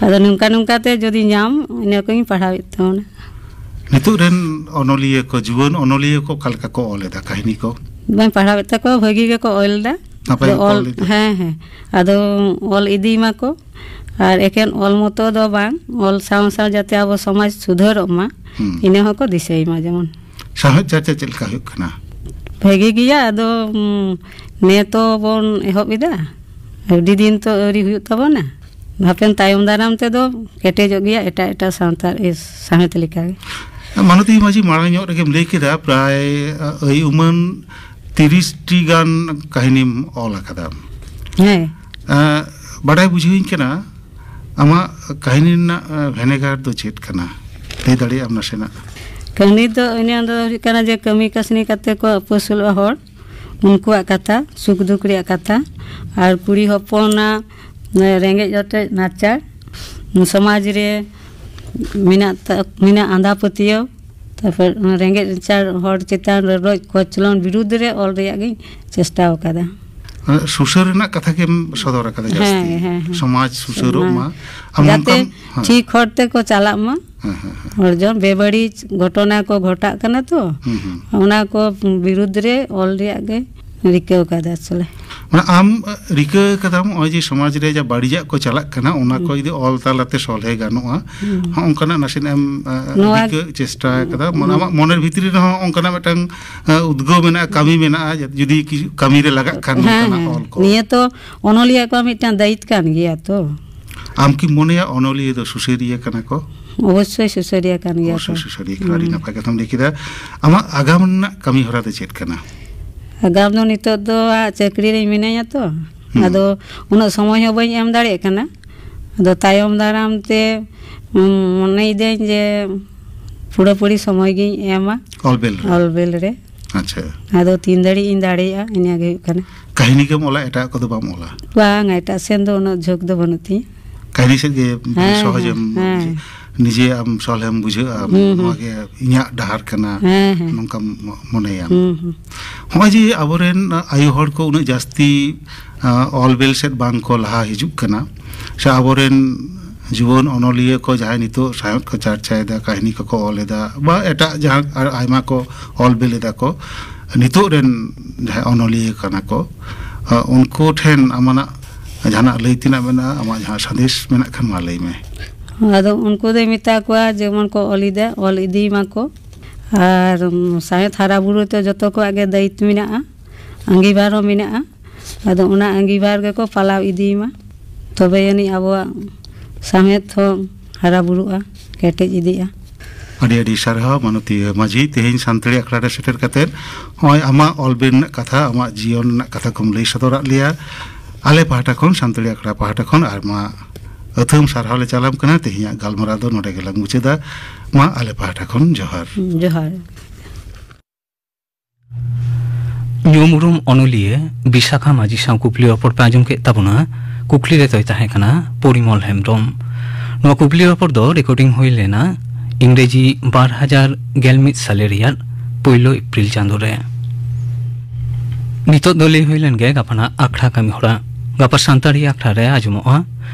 ᱟᱫᱚ ᱱᱚᱝᱠᱟ ᱱᱚᱝᱠᱟ ᱛᱮ ᱡᱩᱫᱤ ᱧᱟᱢ, ᱤᱱᱟᱹ ᱠᱚᱧ ᱯᱟᱲᱦᱟᱣᱮᱫ ᱛᱟᱵᱚᱱᱟ᱾ ᱱᱤᱛᱚᱜ ᱨᱮᱱ ᱚᱱᱚᱞᱤᱭᱟᱹ ᱠᱚ, ᱡᱩᱣᱟᱹᱱ ᱚᱱᱚᱞᱤᱭᱟᱹ ᱠᱚ ᱚᱠᱟ ᱞᱮᱠᱟ ᱠᱚ ᱚᱞ ᱮᱫᱟ ᱠᱟᱹᱦᱱᱤ ᱠᱚ? ᱵᱟᱹᱧ ᱯᱟᱲᱦᱟᱣᱮᱫ ᱛᱟᱠᱚᱣᱟ, ᱵᱷᱟᱹᱜᱤ ᱜᱮᱠᱚ ᱚᱞ ᱮᱫᱟ᱾ ᱱᱟᱯᱟᱭ ᱟᱫᱚ ᱜᱮᱠᱚ ᱚᱞ, ᱚᱞ ᱮᱫᱟ᱾ ᱦᱮᱸ, ᱦᱮᱸ᱾ ᱟᱫᱚ ᱚᱞ ᱤᱫᱤ ᱢᱟᱠᱚ, ᱟᱨ ᱮᱠᱮᱱ ᱚᱞ ᱢᱚᱛᱚ ᱫᱚ ᱵᱟᱝ, ᱚᱞ ᱥᱟᱶ ᱥᱟᱶ ᱡᱟᱛᱮ ᱟᱵᱚ ᱥᱚᱢᱟᱡᱽ ᱥᱩᱫᱷᱟᱹᱨᱚᱜ ᱢᱟ, ᱦᱩᱸ᱾ ᱤᱱᱟᱹ ᱦᱚᱸᱠᱚ ᱫᱤᱥᱟᱹᱭ ᱢᱟ ᱡᱮᱢᱚᱱ᱾ ᱥᱟᱶᱦᱮᱫ ᱪᱟᱨᱪᱟ ᱪᱮᱫ ᱞᱮᱠᱟ ᱦᱩᱭᱩᱜ ᱠᱟᱱᱟ? ᱵᱷᱟᱹᱜᱤ ᱜᱮᱭᱟ, ᱟᱫᱚ, ᱩᱸ, ᱱᱮ ᱛᱚ ᱵᱚᱱ ᱮᱦᱚᱵ ᱮᱫᱟ, ᱟᱹᱰᱤ ᱫᱤᱱ ᱛᱚ ᱟᱹᱣᱨᱤ ᱦᱩᱭᱩᱜ ᱛᱟᱵᱚᱱᱟ᱾ ᱦᱟᱯᱮᱱ ᱛᱟᱭᱚᱢ ᱫᱟᱨᱟᱢ ᱛᱮᱫᱚ ᱠᱮᱴᱮᱡᱚᱜ ᱜᱮᱭᱟ ᱮᱴᱟᱜ ᱮᱴᱟᱜ ᱥᱟᱶᱛᱟ, ᱮ, ᱥᱟᱶᱦᱮᱫ ᱞᱮᱠᱟᱜᱮ᱾ ᱢᱟᱱᱚᱛᱤ ᱢᱟᱹᱡᱷᱤ, ᱢᱟᱲᱟᱝ ᱧᱚᱜ ᱨᱮᱜᱮᱢ ᱞᱟᱹᱭ ᱠᱮᱫᱟ, ᱯᱨᱟᱭ, ᱟ, ᱟᱹᱭ ᱩᱢᱟᱹᱱ ᱛᱤᱨᱤᱥ ᱴᱤ ᱜᱟᱱ ᱠᱟᱹᱦᱱᱤᱢ ᱚᱞ ᱟᱠᱟᱫᱟ᱾ ᱦᱮᱸ᱾ ᱟ, ᱵᱟᱰᱟᱭ ᱵᱩᱡᱷᱟᱹᱣᱤᱧ ᱠᱟᱱᱟ, ᱟᱢᱟᱜ ᱠᱟᱹᱦᱱᱤ ᱨᱮᱱᱟᱜ ᱵᱷᱮᱱᱮᱜᱟᱨ ᱫᱚ ᱪᱮᱫ ᱠᱟᱱᱟ? ᱞᱟᱹᱭ ᱫᱟᱲᱮᱭᱟᱜ ᱟᱢ ᱱᱟᱥᱮᱱᱟᱜ? ᱠᱟᱹᱦᱱᱤ ᱫᱚ ᱤᱧᱟᱹᱜ ᱫᱚ ᱦᱩᱭᱩᱜ ᱠᱟᱱᱟ ᱡᱮ ᱠᱟᱹᱢᱤ ᱠᱟᱹᱥᱱᱤ ᱠᱟᱛᱮ ᱠᱚ ᱟᱹᱯᱟᱹᱥᱩᱞᱚᱜᱼᱟ ᱦᱚᱲ, ᱩᱱᱠᱩᱣᱟᱜ ᱠᱟᱛᱷᱟ, ᱥᱩᱠ ᱫᱩᱠ ᱨᱮᱭᱟᱜ ᱠᱟᱛᱷᱟ, ᱟᱨ ᱠᱩᱲᱤ ᱦᱚᱯᱚᱱᱟᱜ ᱨᱮᱸᱜᱮᱡ ᱚᱴᱮᱡ ᱱᱟᱪᱟᱨ, ᱥᱚᱢᱟᱡᱽ ᱨᱮ ᱢᱮᱱᱟᱜ ᱛᱟ-, ᱢᱮᱱᱟᱜ ᱟᱸᱫᱷᱟ ᱯᱟᱹᱛᱭᱟᱹᱣ, ᱛᱟᱨᱯᱚᱨ ᱨᱮᱸᱜᱮᱡ ᱱᱟᱪᱟᱨ ᱦᱚᱲ ᱪᱮᱛᱟᱱ ᱨᱚᱰᱚᱡ ᱠᱚᱪᱞᱚᱱ ᱵᱤᱨᱩᱫᱽ ᱨᱮ ᱚᱞ ᱨᱮᱭᱟᱜ ᱜᱤᱧ ᱪᱮᱥᱴᱟ ᱟᱠᱟᱫᱟ᱾ ᱥᱩᱥᱟᱹᱨ ᱨᱮᱱᱟᱜ ᱠᱟᱛᱷᱟ ᱜᱮᱢ ᱥᱚᱫᱚᱨ ᱟᱠᱟᱫᱟ ᱡᱟᱹᱥᱛᱤ᱾ ᱦᱮᱸ, ᱦᱮᱸ, ᱦᱮᱸ᱾ ᱥᱚᱢᱟᱡᱽ ᱥᱩᱥᱟᱹᱨᱚᱜ ᱢᱟ᱾ ᱟᱢ ᱡᱟᱛᱮ ᱚᱱᱠᱟᱢ, ᱦᱮᱸ᱾ ᱴᱷᱤᱠ ᱦᱚᱨ ᱛᱮᱠᱚ ᱪᱟᱞᱟᱜ ᱢᱟ᱾ ᱦᱮᱸ, ᱦᱮᱸ, ᱦᱮᱸ᱾ ᱦᱚᱲ ᱡᱚᱱ ᱵᱮᱵᱟᱹᱲᱤᱡ ᱜᱷᱚᱴᱚᱱᱟ ᱠᱚ ᱜᱷᱚᱴᱟᱜ ᱠᱟᱱᱟ ᱛᱚ, ᱦᱩᱸ, ᱦᱩᱸ᱾ ᱚᱱᱟ ᱠᱚ ᱵᱤᱨᱩᱫᱽ ᱨᱮ ᱚᱞ ᱨᱮᱭᱟᱜ ᱜᱮ ᱨᱤᱠᱟᱹ ᱟᱠᱟᱫᱟ ᱟᱥᱚᱞᱮ᱾ ᱢᱟᱱᱮ ᱟᱢ, ᱟ, ᱨᱤᱠᱟᱹ ᱟᱠᱟᱫᱟᱢ ᱱᱚᱜᱼᱚᱭ ᱡᱮ ᱥᱚᱢᱟᱡᱽ ᱨᱮ ᱡᱟ ᱵᱟᱹᱲᱤᱡᱟᱜ ᱠᱚ ᱪᱟᱞᱟᱜ ᱠᱟᱱᱟ, ᱚᱱᱟ ᱠᱚ ᱦᱩᱸ᱾ ᱡᱩᱫᱤ ᱚᱞ ᱛᱟᱞᱟᱛᱮ ᱥᱚᱞᱦᱮ ᱜᱟᱱᱚᱜᱼᱟ, ᱦᱩᱸ᱾ ᱦᱚᱸ, ᱚᱱᱠᱟᱱᱟᱜ ᱱᱟᱥᱮᱱᱟᱜ ᱮᱢ, ᱟ, ᱱᱚᱣᱟ ᱨᱤᱠᱟᱹ ᱪᱮᱥᱴᱟ ᱟᱠᱟᱫᱟ? ᱢᱟᱱᱮ ᱦᱩᱸ᱾ ᱟᱢᱟᱜ ᱢᱚᱱᱮᱨ ᱵᱷᱤᱛᱨᱤ ᱨᱮᱦᱚᱸ ᱚᱱᱠᱟᱱᱟᱜ ᱢᱤᱫᱴᱟᱝ, ᱟ, ᱩᱫᱽᱜᱟᱹᱣ ᱢᱮᱱᱟᱜᱼᱟ, ᱠᱟᱹᱢᱤ ᱢᱮᱱᱟᱜᱼᱟ, ᱡᱩᱫᱤ ᱠᱤᱪᱷᱩ ᱠᱟᱹᱢᱤ ᱨᱮ ᱞᱟᱜᱟᱜ ᱠᱷᱟᱱ ᱦᱮᱸ, ᱱᱚᱝᱠᱟᱱᱟᱜ ᱦᱮᱸ᱾ ᱚᱞ ᱠᱚ? ᱱᱤᱭᱟᱹ ᱛᱚ ᱚᱱᱚᱞᱤᱭᱟᱹ ᱠᱚᱣᱟᱜ ᱢᱤᱫᱴᱟᱝ ᱫᱟᱭᱤᱛ ᱠᱟᱱ ᱜᱮᱭᱟ ᱛᱚ᱾ ᱟᱢ ᱠᱤ ᱢᱚᱱᱮᱭᱟ ᱚᱱᱚᱞᱤᱭᱟᱹ ᱫᱚ ᱥᱩᱥᱟᱹᱨᱤᱭᱟᱹ ᱠᱟᱱᱟ ᱠᱚ? ᱚᱵᱚᱥᱥᱳᱭ ᱥᱩᱥᱟᱹᱨᱤᱭᱟᱹ ᱠᱟᱱ ᱜᱮᱭᱟ ᱚᱵᱚᱥᱥᱳᱭ ᱠᱚ᱾ ᱥᱩᱥᱟᱹᱨᱤᱭᱟᱹ ᱠᱟᱱᱟ᱾ ᱟᱹᱰᱤ ᱦᱩᱸ᱾ ᱱᱟᱯᱟᱭ ᱠᱟᱛᱷᱟᱢ ᱞᱟᱹᱭ ᱠᱮᱫᱟ᱾ ᱟᱢᱟᱜ ᱟᱜᱟᱢ ᱨᱮᱱᱟᱜ ᱠᱟᱹᱢᱤ ᱦᱚᱨᱟ ᱫᱚ ᱪᱮᱫ ᱠᱟᱱᱟ? ᱟᱜᱟᱢ ᱫᱚ ᱱᱤᱛᱚᱜ ᱫᱚ ᱦᱟᱸᱜ ᱪᱟᱹᱠᱨᱤ ᱨᱮ ᱢᱤᱱᱟᱹᱧᱟ ᱛᱚ᱾ ᱦᱩᱸ᱾ ᱟᱫᱚ ᱩᱱᱟᱹᱜ ᱥᱚᱢᱚᱭ ᱦᱚᱸ ᱵᱟᱹᱧ ᱮᱢ ᱫᱟᱲᱮᱭᱟᱜ ᱠᱟᱱᱟ᱾ ᱟᱫᱚ ᱛᱟᱭᱚᱢ ᱫᱟᱨᱟᱢ ᱛᱮ, ᱩᱸ, ᱢᱚᱱᱮᱭᱮᱫᱟᱹᱧ ᱡᱮ ᱯᱩᱨᱟᱹᱯᱩᱨᱤ ᱥᱚᱢᱚᱭ ᱜᱤᱧ ᱮᱢᱟ᱾ ᱚᱞ ᱵᱮᱞ ᱨᱮ? ᱚᱞ ᱵᱮᱞ ᱨᱮ᱾ ᱟᱪᱪᱷᱟ᱾ ᱟᱫᱚ ᱛᱤᱱ ᱫᱷᱟᱹᱨᱤᱡ ᱤᱧ ᱫᱟᱲᱮᱭᱟᱜᱼᱟ, ᱤᱱᱟᱹ ᱜᱮ ᱦᱩᱭᱩᱜ ᱠᱟᱱᱟ᱾ ᱠᱟᱹᱦᱱᱤ ᱜᱮᱢ ᱚᱞᱟ, ᱮᱴᱟᱜ ᱠᱚᱫᱚ ᱵᱟᱢ ᱚᱞᱟ? ᱵᱟᱝ, ᱮᱴᱟᱜ ᱥᱮᱱ ᱫᱚ ᱩᱱᱟᱹᱜ ᱡᱷᱩᱸᱠ ᱫᱚ ᱵᱟᱹᱱᱩᱜ ᱛᱤᱧᱟᱹ᱾ ᱠᱟᱹᱦᱱᱤ ᱥᱮᱫ ᱜᱮ ᱦᱮᱸ, ᱥᱚᱦᱚᱡᱮᱢ, ᱦᱮᱸ, ᱦᱮᱸ᱾ ᱱᱤᱡᱮ ᱟᱢ ᱥᱚᱞᱦᱮᱢ ᱵᱩᱡᱷᱟᱹᱜᱼᱟ, ᱦᱩᱸ, ᱱᱚᱣᱟ ᱦᱩᱸ᱾ ᱜᱮ ᱤᱧᱟᱹᱜ ᱰᱟᱦᱟᱨ ᱠᱟᱱᱟ, ᱦᱮᱸ, ᱦᱮᱸ᱾ ᱱᱚᱝᱠᱟᱢ ᱢᱚ-, ᱢᱚᱱᱮᱭᱟᱢ᱾ ᱦᱩᱸ, ᱦᱩᱸ᱾ ᱱᱚᱜᱼᱚᱭ ᱡᱮ ᱟᱵᱚᱨᱮᱱ ᱟᱭᱳ ᱦᱚᱲ ᱠᱚ ᱩᱱᱟᱹᱜ ᱡᱟᱹᱥᱛᱤ, ᱟ, ᱚᱞ ᱵᱮᱞ ᱥᱮᱫ ᱵᱟᱝ ᱠᱚ ᱞᱟᱦᱟ ᱦᱤᱡᱩᱜ ᱠᱟᱱᱟ, ᱥᱮ ᱟᱵᱚᱨᱮᱱ ᱡᱩᱣᱟᱹᱱ ᱚᱱᱚᱞᱤᱭᱟᱹ ᱠᱚ ᱡᱟᱦᱟᱸᱭ ᱱᱤᱛᱚᱜ ᱥᱟᱶᱦᱮᱫ ᱠᱚ ᱪᱟᱨᱪᱟᱭᱮᱫᱟ, ᱠᱟᱹᱦᱱᱤ ᱠᱚᱠᱚ ᱚᱞ ᱮᱫᱟ, ᱵᱟ ᱮᱴᱟᱜ ᱡᱟᱦᱟᱸ ᱟᱨ ᱟᱭᱢᱟ ᱠᱚ ᱚᱞ ᱵᱮᱞ ᱮᱫᱟ ᱠᱚ, ᱱᱤᱛᱚᱜ ᱨᱮᱱ ᱡᱟᱦᱟᱸᱭ ᱚᱱᱚᱞᱤᱭᱟᱹ ᱠᱟᱱᱟ ᱠᱚ, ᱟ, ᱩᱱᱠᱩ ᱴᱷᱮᱱ ᱟᱢᱟᱜ ᱡᱟᱦᱟᱱᱟᱜ ᱞᱟᱹᱭ ᱛᱮᱱᱟᱜ ᱢᱮᱱᱟᱜᱼᱟ, ᱟᱢᱟᱜ ᱡᱟᱦᱟᱸ ᱥᱟᱸᱫᱮᱥ ᱢᱮᱱᱟᱜ ᱠᱷᱟᱱ ᱢᱟ ᱞᱟᱹᱭ ᱢᱮ᱾ ᱟᱫᱚ ᱩᱱᱠᱩ ᱫᱚᱧ ᱢᱮᱛᱟ ᱠᱚᱣᱟ ᱡᱮᱢᱚᱱ ᱠᱚ ᱚᱞ ᱮᱫᱟ, ᱚᱞ ᱤᱫᱤ ᱢᱟᱠᱚ᱾ ᱟᱨ, ᱩᱢ, ᱥᱟᱶᱦᱮᱫ ᱦᱟᱨᱟ ᱵᱩᱨᱩ ᱛᱮ ᱡᱚᱛᱚ ᱠᱚᱣᱟᱜ ᱜᱮ ᱫᱟᱭᱤᱛᱛᱚ ᱢᱮᱱᱟᱜᱼᱟ, ᱟᱸᱜᱤᱵᱷᱟᱨ ᱦᱚᱸ ᱢᱮᱱᱟᱜᱼᱟ᱾ ᱟᱫᱚ ᱚᱱᱟ ᱟᱸᱜᱤᱵᱷᱟᱨ ᱜᱮᱠᱚ ᱯᱟᱞᱟᱣ ᱤᱫᱤᱭ ᱢᱟ, ᱛᱚᱵᱮ ᱟᱹᱱᱤᱡ ᱟᱵᱚᱣᱟᱜ ᱥᱟᱶᱦᱮᱫ ᱦᱚᱸ ᱦᱟᱨᱟ ᱵᱩᱨᱩᱜᱼᱟ, ᱠᱮᱴᱮᱡ ᱤᱫᱤᱜᱼᱟ᱾ ᱟᱹᱰᱤ ᱟᱹᱰᱤ ᱥᱟᱨᱦᱟᱣ ᱢᱟᱱᱚᱛᱤᱭᱟᱹ ᱢᱟᱹᱡᱷᱤ, ᱛᱮᱦᱮᱧ ᱥᱟᱱᱛᱟᱲᱤ ᱟᱠᱷᱲᱟ ᱨᱮ ᱥᱮᱴᱮᱨ ᱠᱟᱛᱮᱫ ᱱᱚᱜᱼᱚᱭ ᱟᱢᱟᱜ ᱚᱞ ᱵᱮᱞ ᱨᱮᱱᱟᱜ ᱠᱟᱛᱷᱟ, ᱟᱢᱟᱜ ᱡᱤᱭᱚᱱ ᱨᱮᱱᱟᱜ ᱠᱟᱛᱷᱟ ᱠᱚᱢ ᱞᱟᱹᱭ ᱥᱚᱫᱚᱨᱟᱫ ᱞᱮᱭᱟ᱾ ᱟᱞᱮ ᱯᱟᱦᱴᱟ ᱠᱷᱚᱱ, ᱥᱟᱱᱛᱟᱲᱤ ᱟᱠᱷᱲᱟ ᱯᱟᱦᱴᱟ ᱠᱷᱚᱱ ᱟᱭᱢᱟ ᱟᱹᱛᱷᱟᱹᱢ ᱥᱟᱨᱦᱟᱣ ᱞᱮ ᱪᱟᱞᱟᱢ ᱠᱟᱱᱟ᱾ ᱛᱮᱦᱮᱧᱟᱜ ᱜᱟᱞᱢᱟᱨᱟᱣ ᱫᱚ ᱱᱚᱰᱮ ᱜᱮᱞᱟᱝ ᱢᱩᱪᱟᱹᱫᱟ᱾ ᱢᱟ ᱟᱞᱮ ᱯᱟᱦᱴᱟ ᱠᱷᱚᱱ ᱡᱚᱦᱟᱨ᱾ ᱡᱚᱦᱟᱨ᱾ ᱧᱩᱢ ᱩᱨᱩᱢ ᱚᱱᱚᱞᱤᱭᱟᱹ ᱵᱤᱥᱟᱠᱷᱟ ᱢᱟᱹᱡᱷᱤ ᱥᱟᱶ ᱠᱩᱠᱞᱤ ᱨᱚᱯᱚᱲ ᱯᱮ ᱟᱸᱡᱚᱢ ᱠᱮᱫ ᱛᱟᱵᱚᱱᱟ᱾ ᱠᱩᱠᱞᱤ ᱨᱮᱫᱚᱭ ᱛᱟᱦᱮᱸ ᱠᱟᱱᱟ ᱯᱚᱨᱤᱢᱚᱞ ᱦᱮᱢᱵᱨᱚᱢ᱾ ᱱᱚᱣᱟ ᱠᱩᱠᱞᱤ ᱨᱚᱯᱚᱲ ᱫᱚ ᱨᱮᱠᱚᱨᱰᱤᱝ ᱦᱩᱭ ᱞᱮᱱᱟ ᱤᱝᱨᱮᱡᱤ ᱵᱟᱨ ᱦᱟᱡᱟᱨ ᱜᱮᱞ ᱢᱤᱫ ᱥᱟᱞᱮ ᱨᱮᱭᱟᱜ ᱯᱩᱭᱞᱩ ᱮᱯᱨᱤᱞ ᱪᱟᱸᱫᱳ ᱨᱮ᱾ ᱱᱤᱛᱚᱜ ᱫᱚ ᱞᱟᱹᱭ ᱦᱩᱭ ᱞᱮᱱ ᱜᱮ ᱜᱟᱯᱟᱱᱟᱜ ᱟᱠᱷᱲᱟ ᱠᱟᱹᱢᱤ ᱦᱚᱨᱟ᱾ ᱜᱟᱯᱟ ᱥᱟᱱᱛᱟᱲᱤ ᱟᱠᱷᱲᱟ ᱨᱮ ᱟᱸᱡᱚᱢᱚᱜᱼᱟ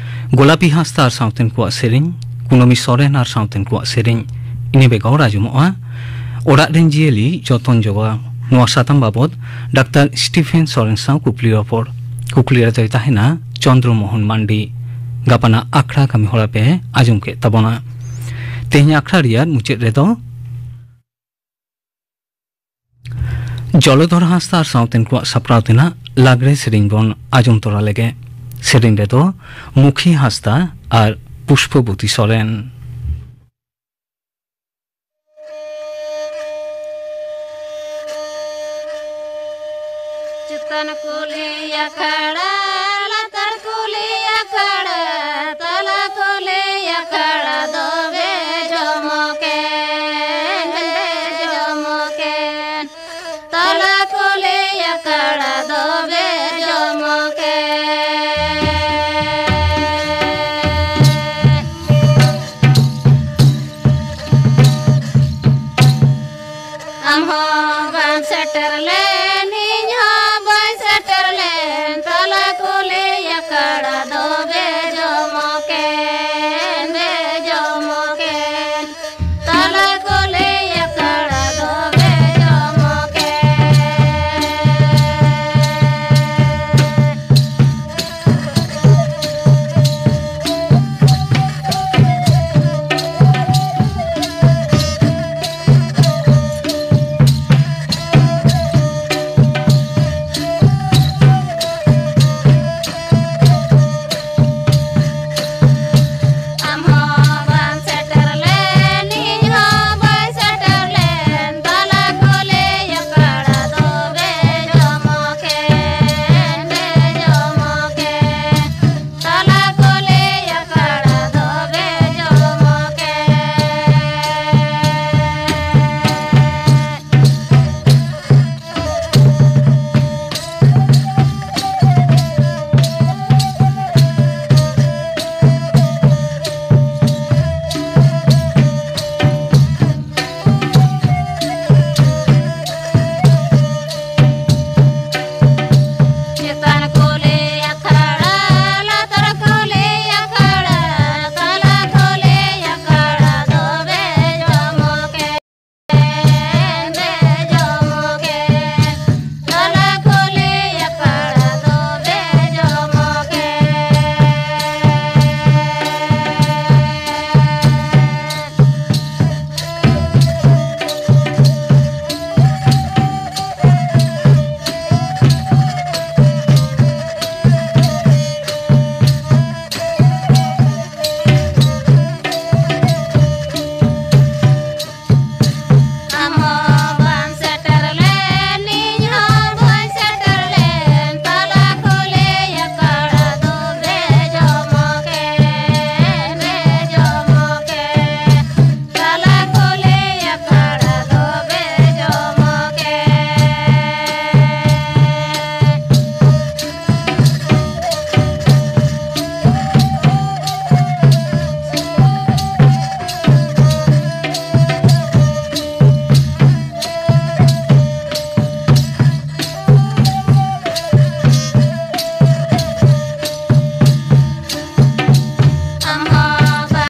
ᱜᱳᱞᱟᱯᱤ ᱦᱟᱸᱥᱫᱟ ᱟᱨ ᱥᱟᱶᱛᱮᱱ ᱠᱚᱣᱟᱜ ᱥᱮᱨᱮᱧ, ᱠᱩᱱᱟᱹᱢᱤ ᱥᱚᱨᱮᱱ ᱟᱨ ᱥᱟᱶᱛᱮᱱ ᱠᱚᱣᱟᱜ ᱥᱮᱨᱮᱧ᱾ ᱤᱱᱟᱹ ᱵᱮᱜᱚᱨ ᱟᱸᱡᱚᱢᱚᱜᱼᱟ ᱚᱲᱟᱜ ᱨᱮᱱ ᱡᱤᱭᱟᱹᱞᱤ ᱡᱚᱛᱚᱱ ᱡᱚᱜᱟᱣ᱾ ᱱᱚᱣᱟ ᱥᱟᱛᱟᱢ ᱵᱟᱵᱚᱛ ᱰᱟᱠᱛᱟᱨ ᱥᱴᱤᱯᱷᱮᱱ ᱥᱚᱨᱮᱱ ᱥᱟᱶ ᱠᱩᱠᱞᱤ ᱨᱚᱯᱚᱲ᱾ ᱠᱩᱠᱞᱤ ᱨᱮᱫᱚᱭ ᱛᱟᱦᱮᱱᱟ ᱪᱚᱱᱫᱨᱚ ᱢᱳᱦᱚᱱ ᱢᱟᱱᱰᱤ᱾ ᱜᱟᱯᱟᱱᱟᱜ ᱟᱠᱷᱲᱟ ᱠᱟᱹᱢᱤ ᱦᱚᱨᱟ ᱯᱮ ᱟᱸᱡᱚᱢ ᱠᱮᱫ ᱛᱟᱵᱚᱱᱟ᱾ ᱛᱮᱦᱮᱧ ᱟᱠᱷᱲᱟ ᱨᱮᱭᱟᱜ ᱢᱩᱪᱟᱹᱫ ᱨᱮᱫᱚ ᱡᱚᱞᱚᱫᱷᱚᱨ ᱦᱟᱸᱥᱫᱟ ᱟᱨ ᱥᱟᱶᱛᱮᱱ ᱠᱚᱣᱟᱜ ᱥᱟᱯᱲᱟᱣ ᱛᱮᱱᱟᱜ ᱞᱟᱜᱽᱲᱮ ᱥᱮᱨᱮᱧ ᱵᱚᱱ ᱟᱸᱡᱚᱢ ᱛᱚᱨᱟ ᱞᱮᱜᱮ᱾ ᱥᱮᱨᱮᱧ ᱨᱮᱫᱚ ᱢᱩᱠᱷᱤ ᱦᱟᱸᱥᱫᱟ ᱟᱨ ᱯᱩᱥᱯᱚᱵᱚᱛᱤ ᱥᱚᱨᱮᱱ᱾ ᱪᱮᱛᱟᱱ ᱠᱩᱞᱦᱤ ᱟᱠᱷᱲᱟ, ᱞᱟᱛᱟᱨ ᱠᱩᱞᱦᱤ ᱟᱠᱷᱲᱟ, ᱛᱟᱞᱟ ᱠᱩᱞᱦᱤ ᱟᱠᱷᱲᱟ ᱫᱚ ᱵᱮᱡᱚᱢᱚᱠᱮᱱ, ᱵᱮᱡᱚᱢᱚᱠᱮᱱ᱾ ᱛᱟᱞᱟ ᱠᱩᱞᱦᱤ ᱟᱠᱷᱲᱟ ᱫᱚ ᱵᱮᱡᱚᱢᱚᱠᱮᱱ᱾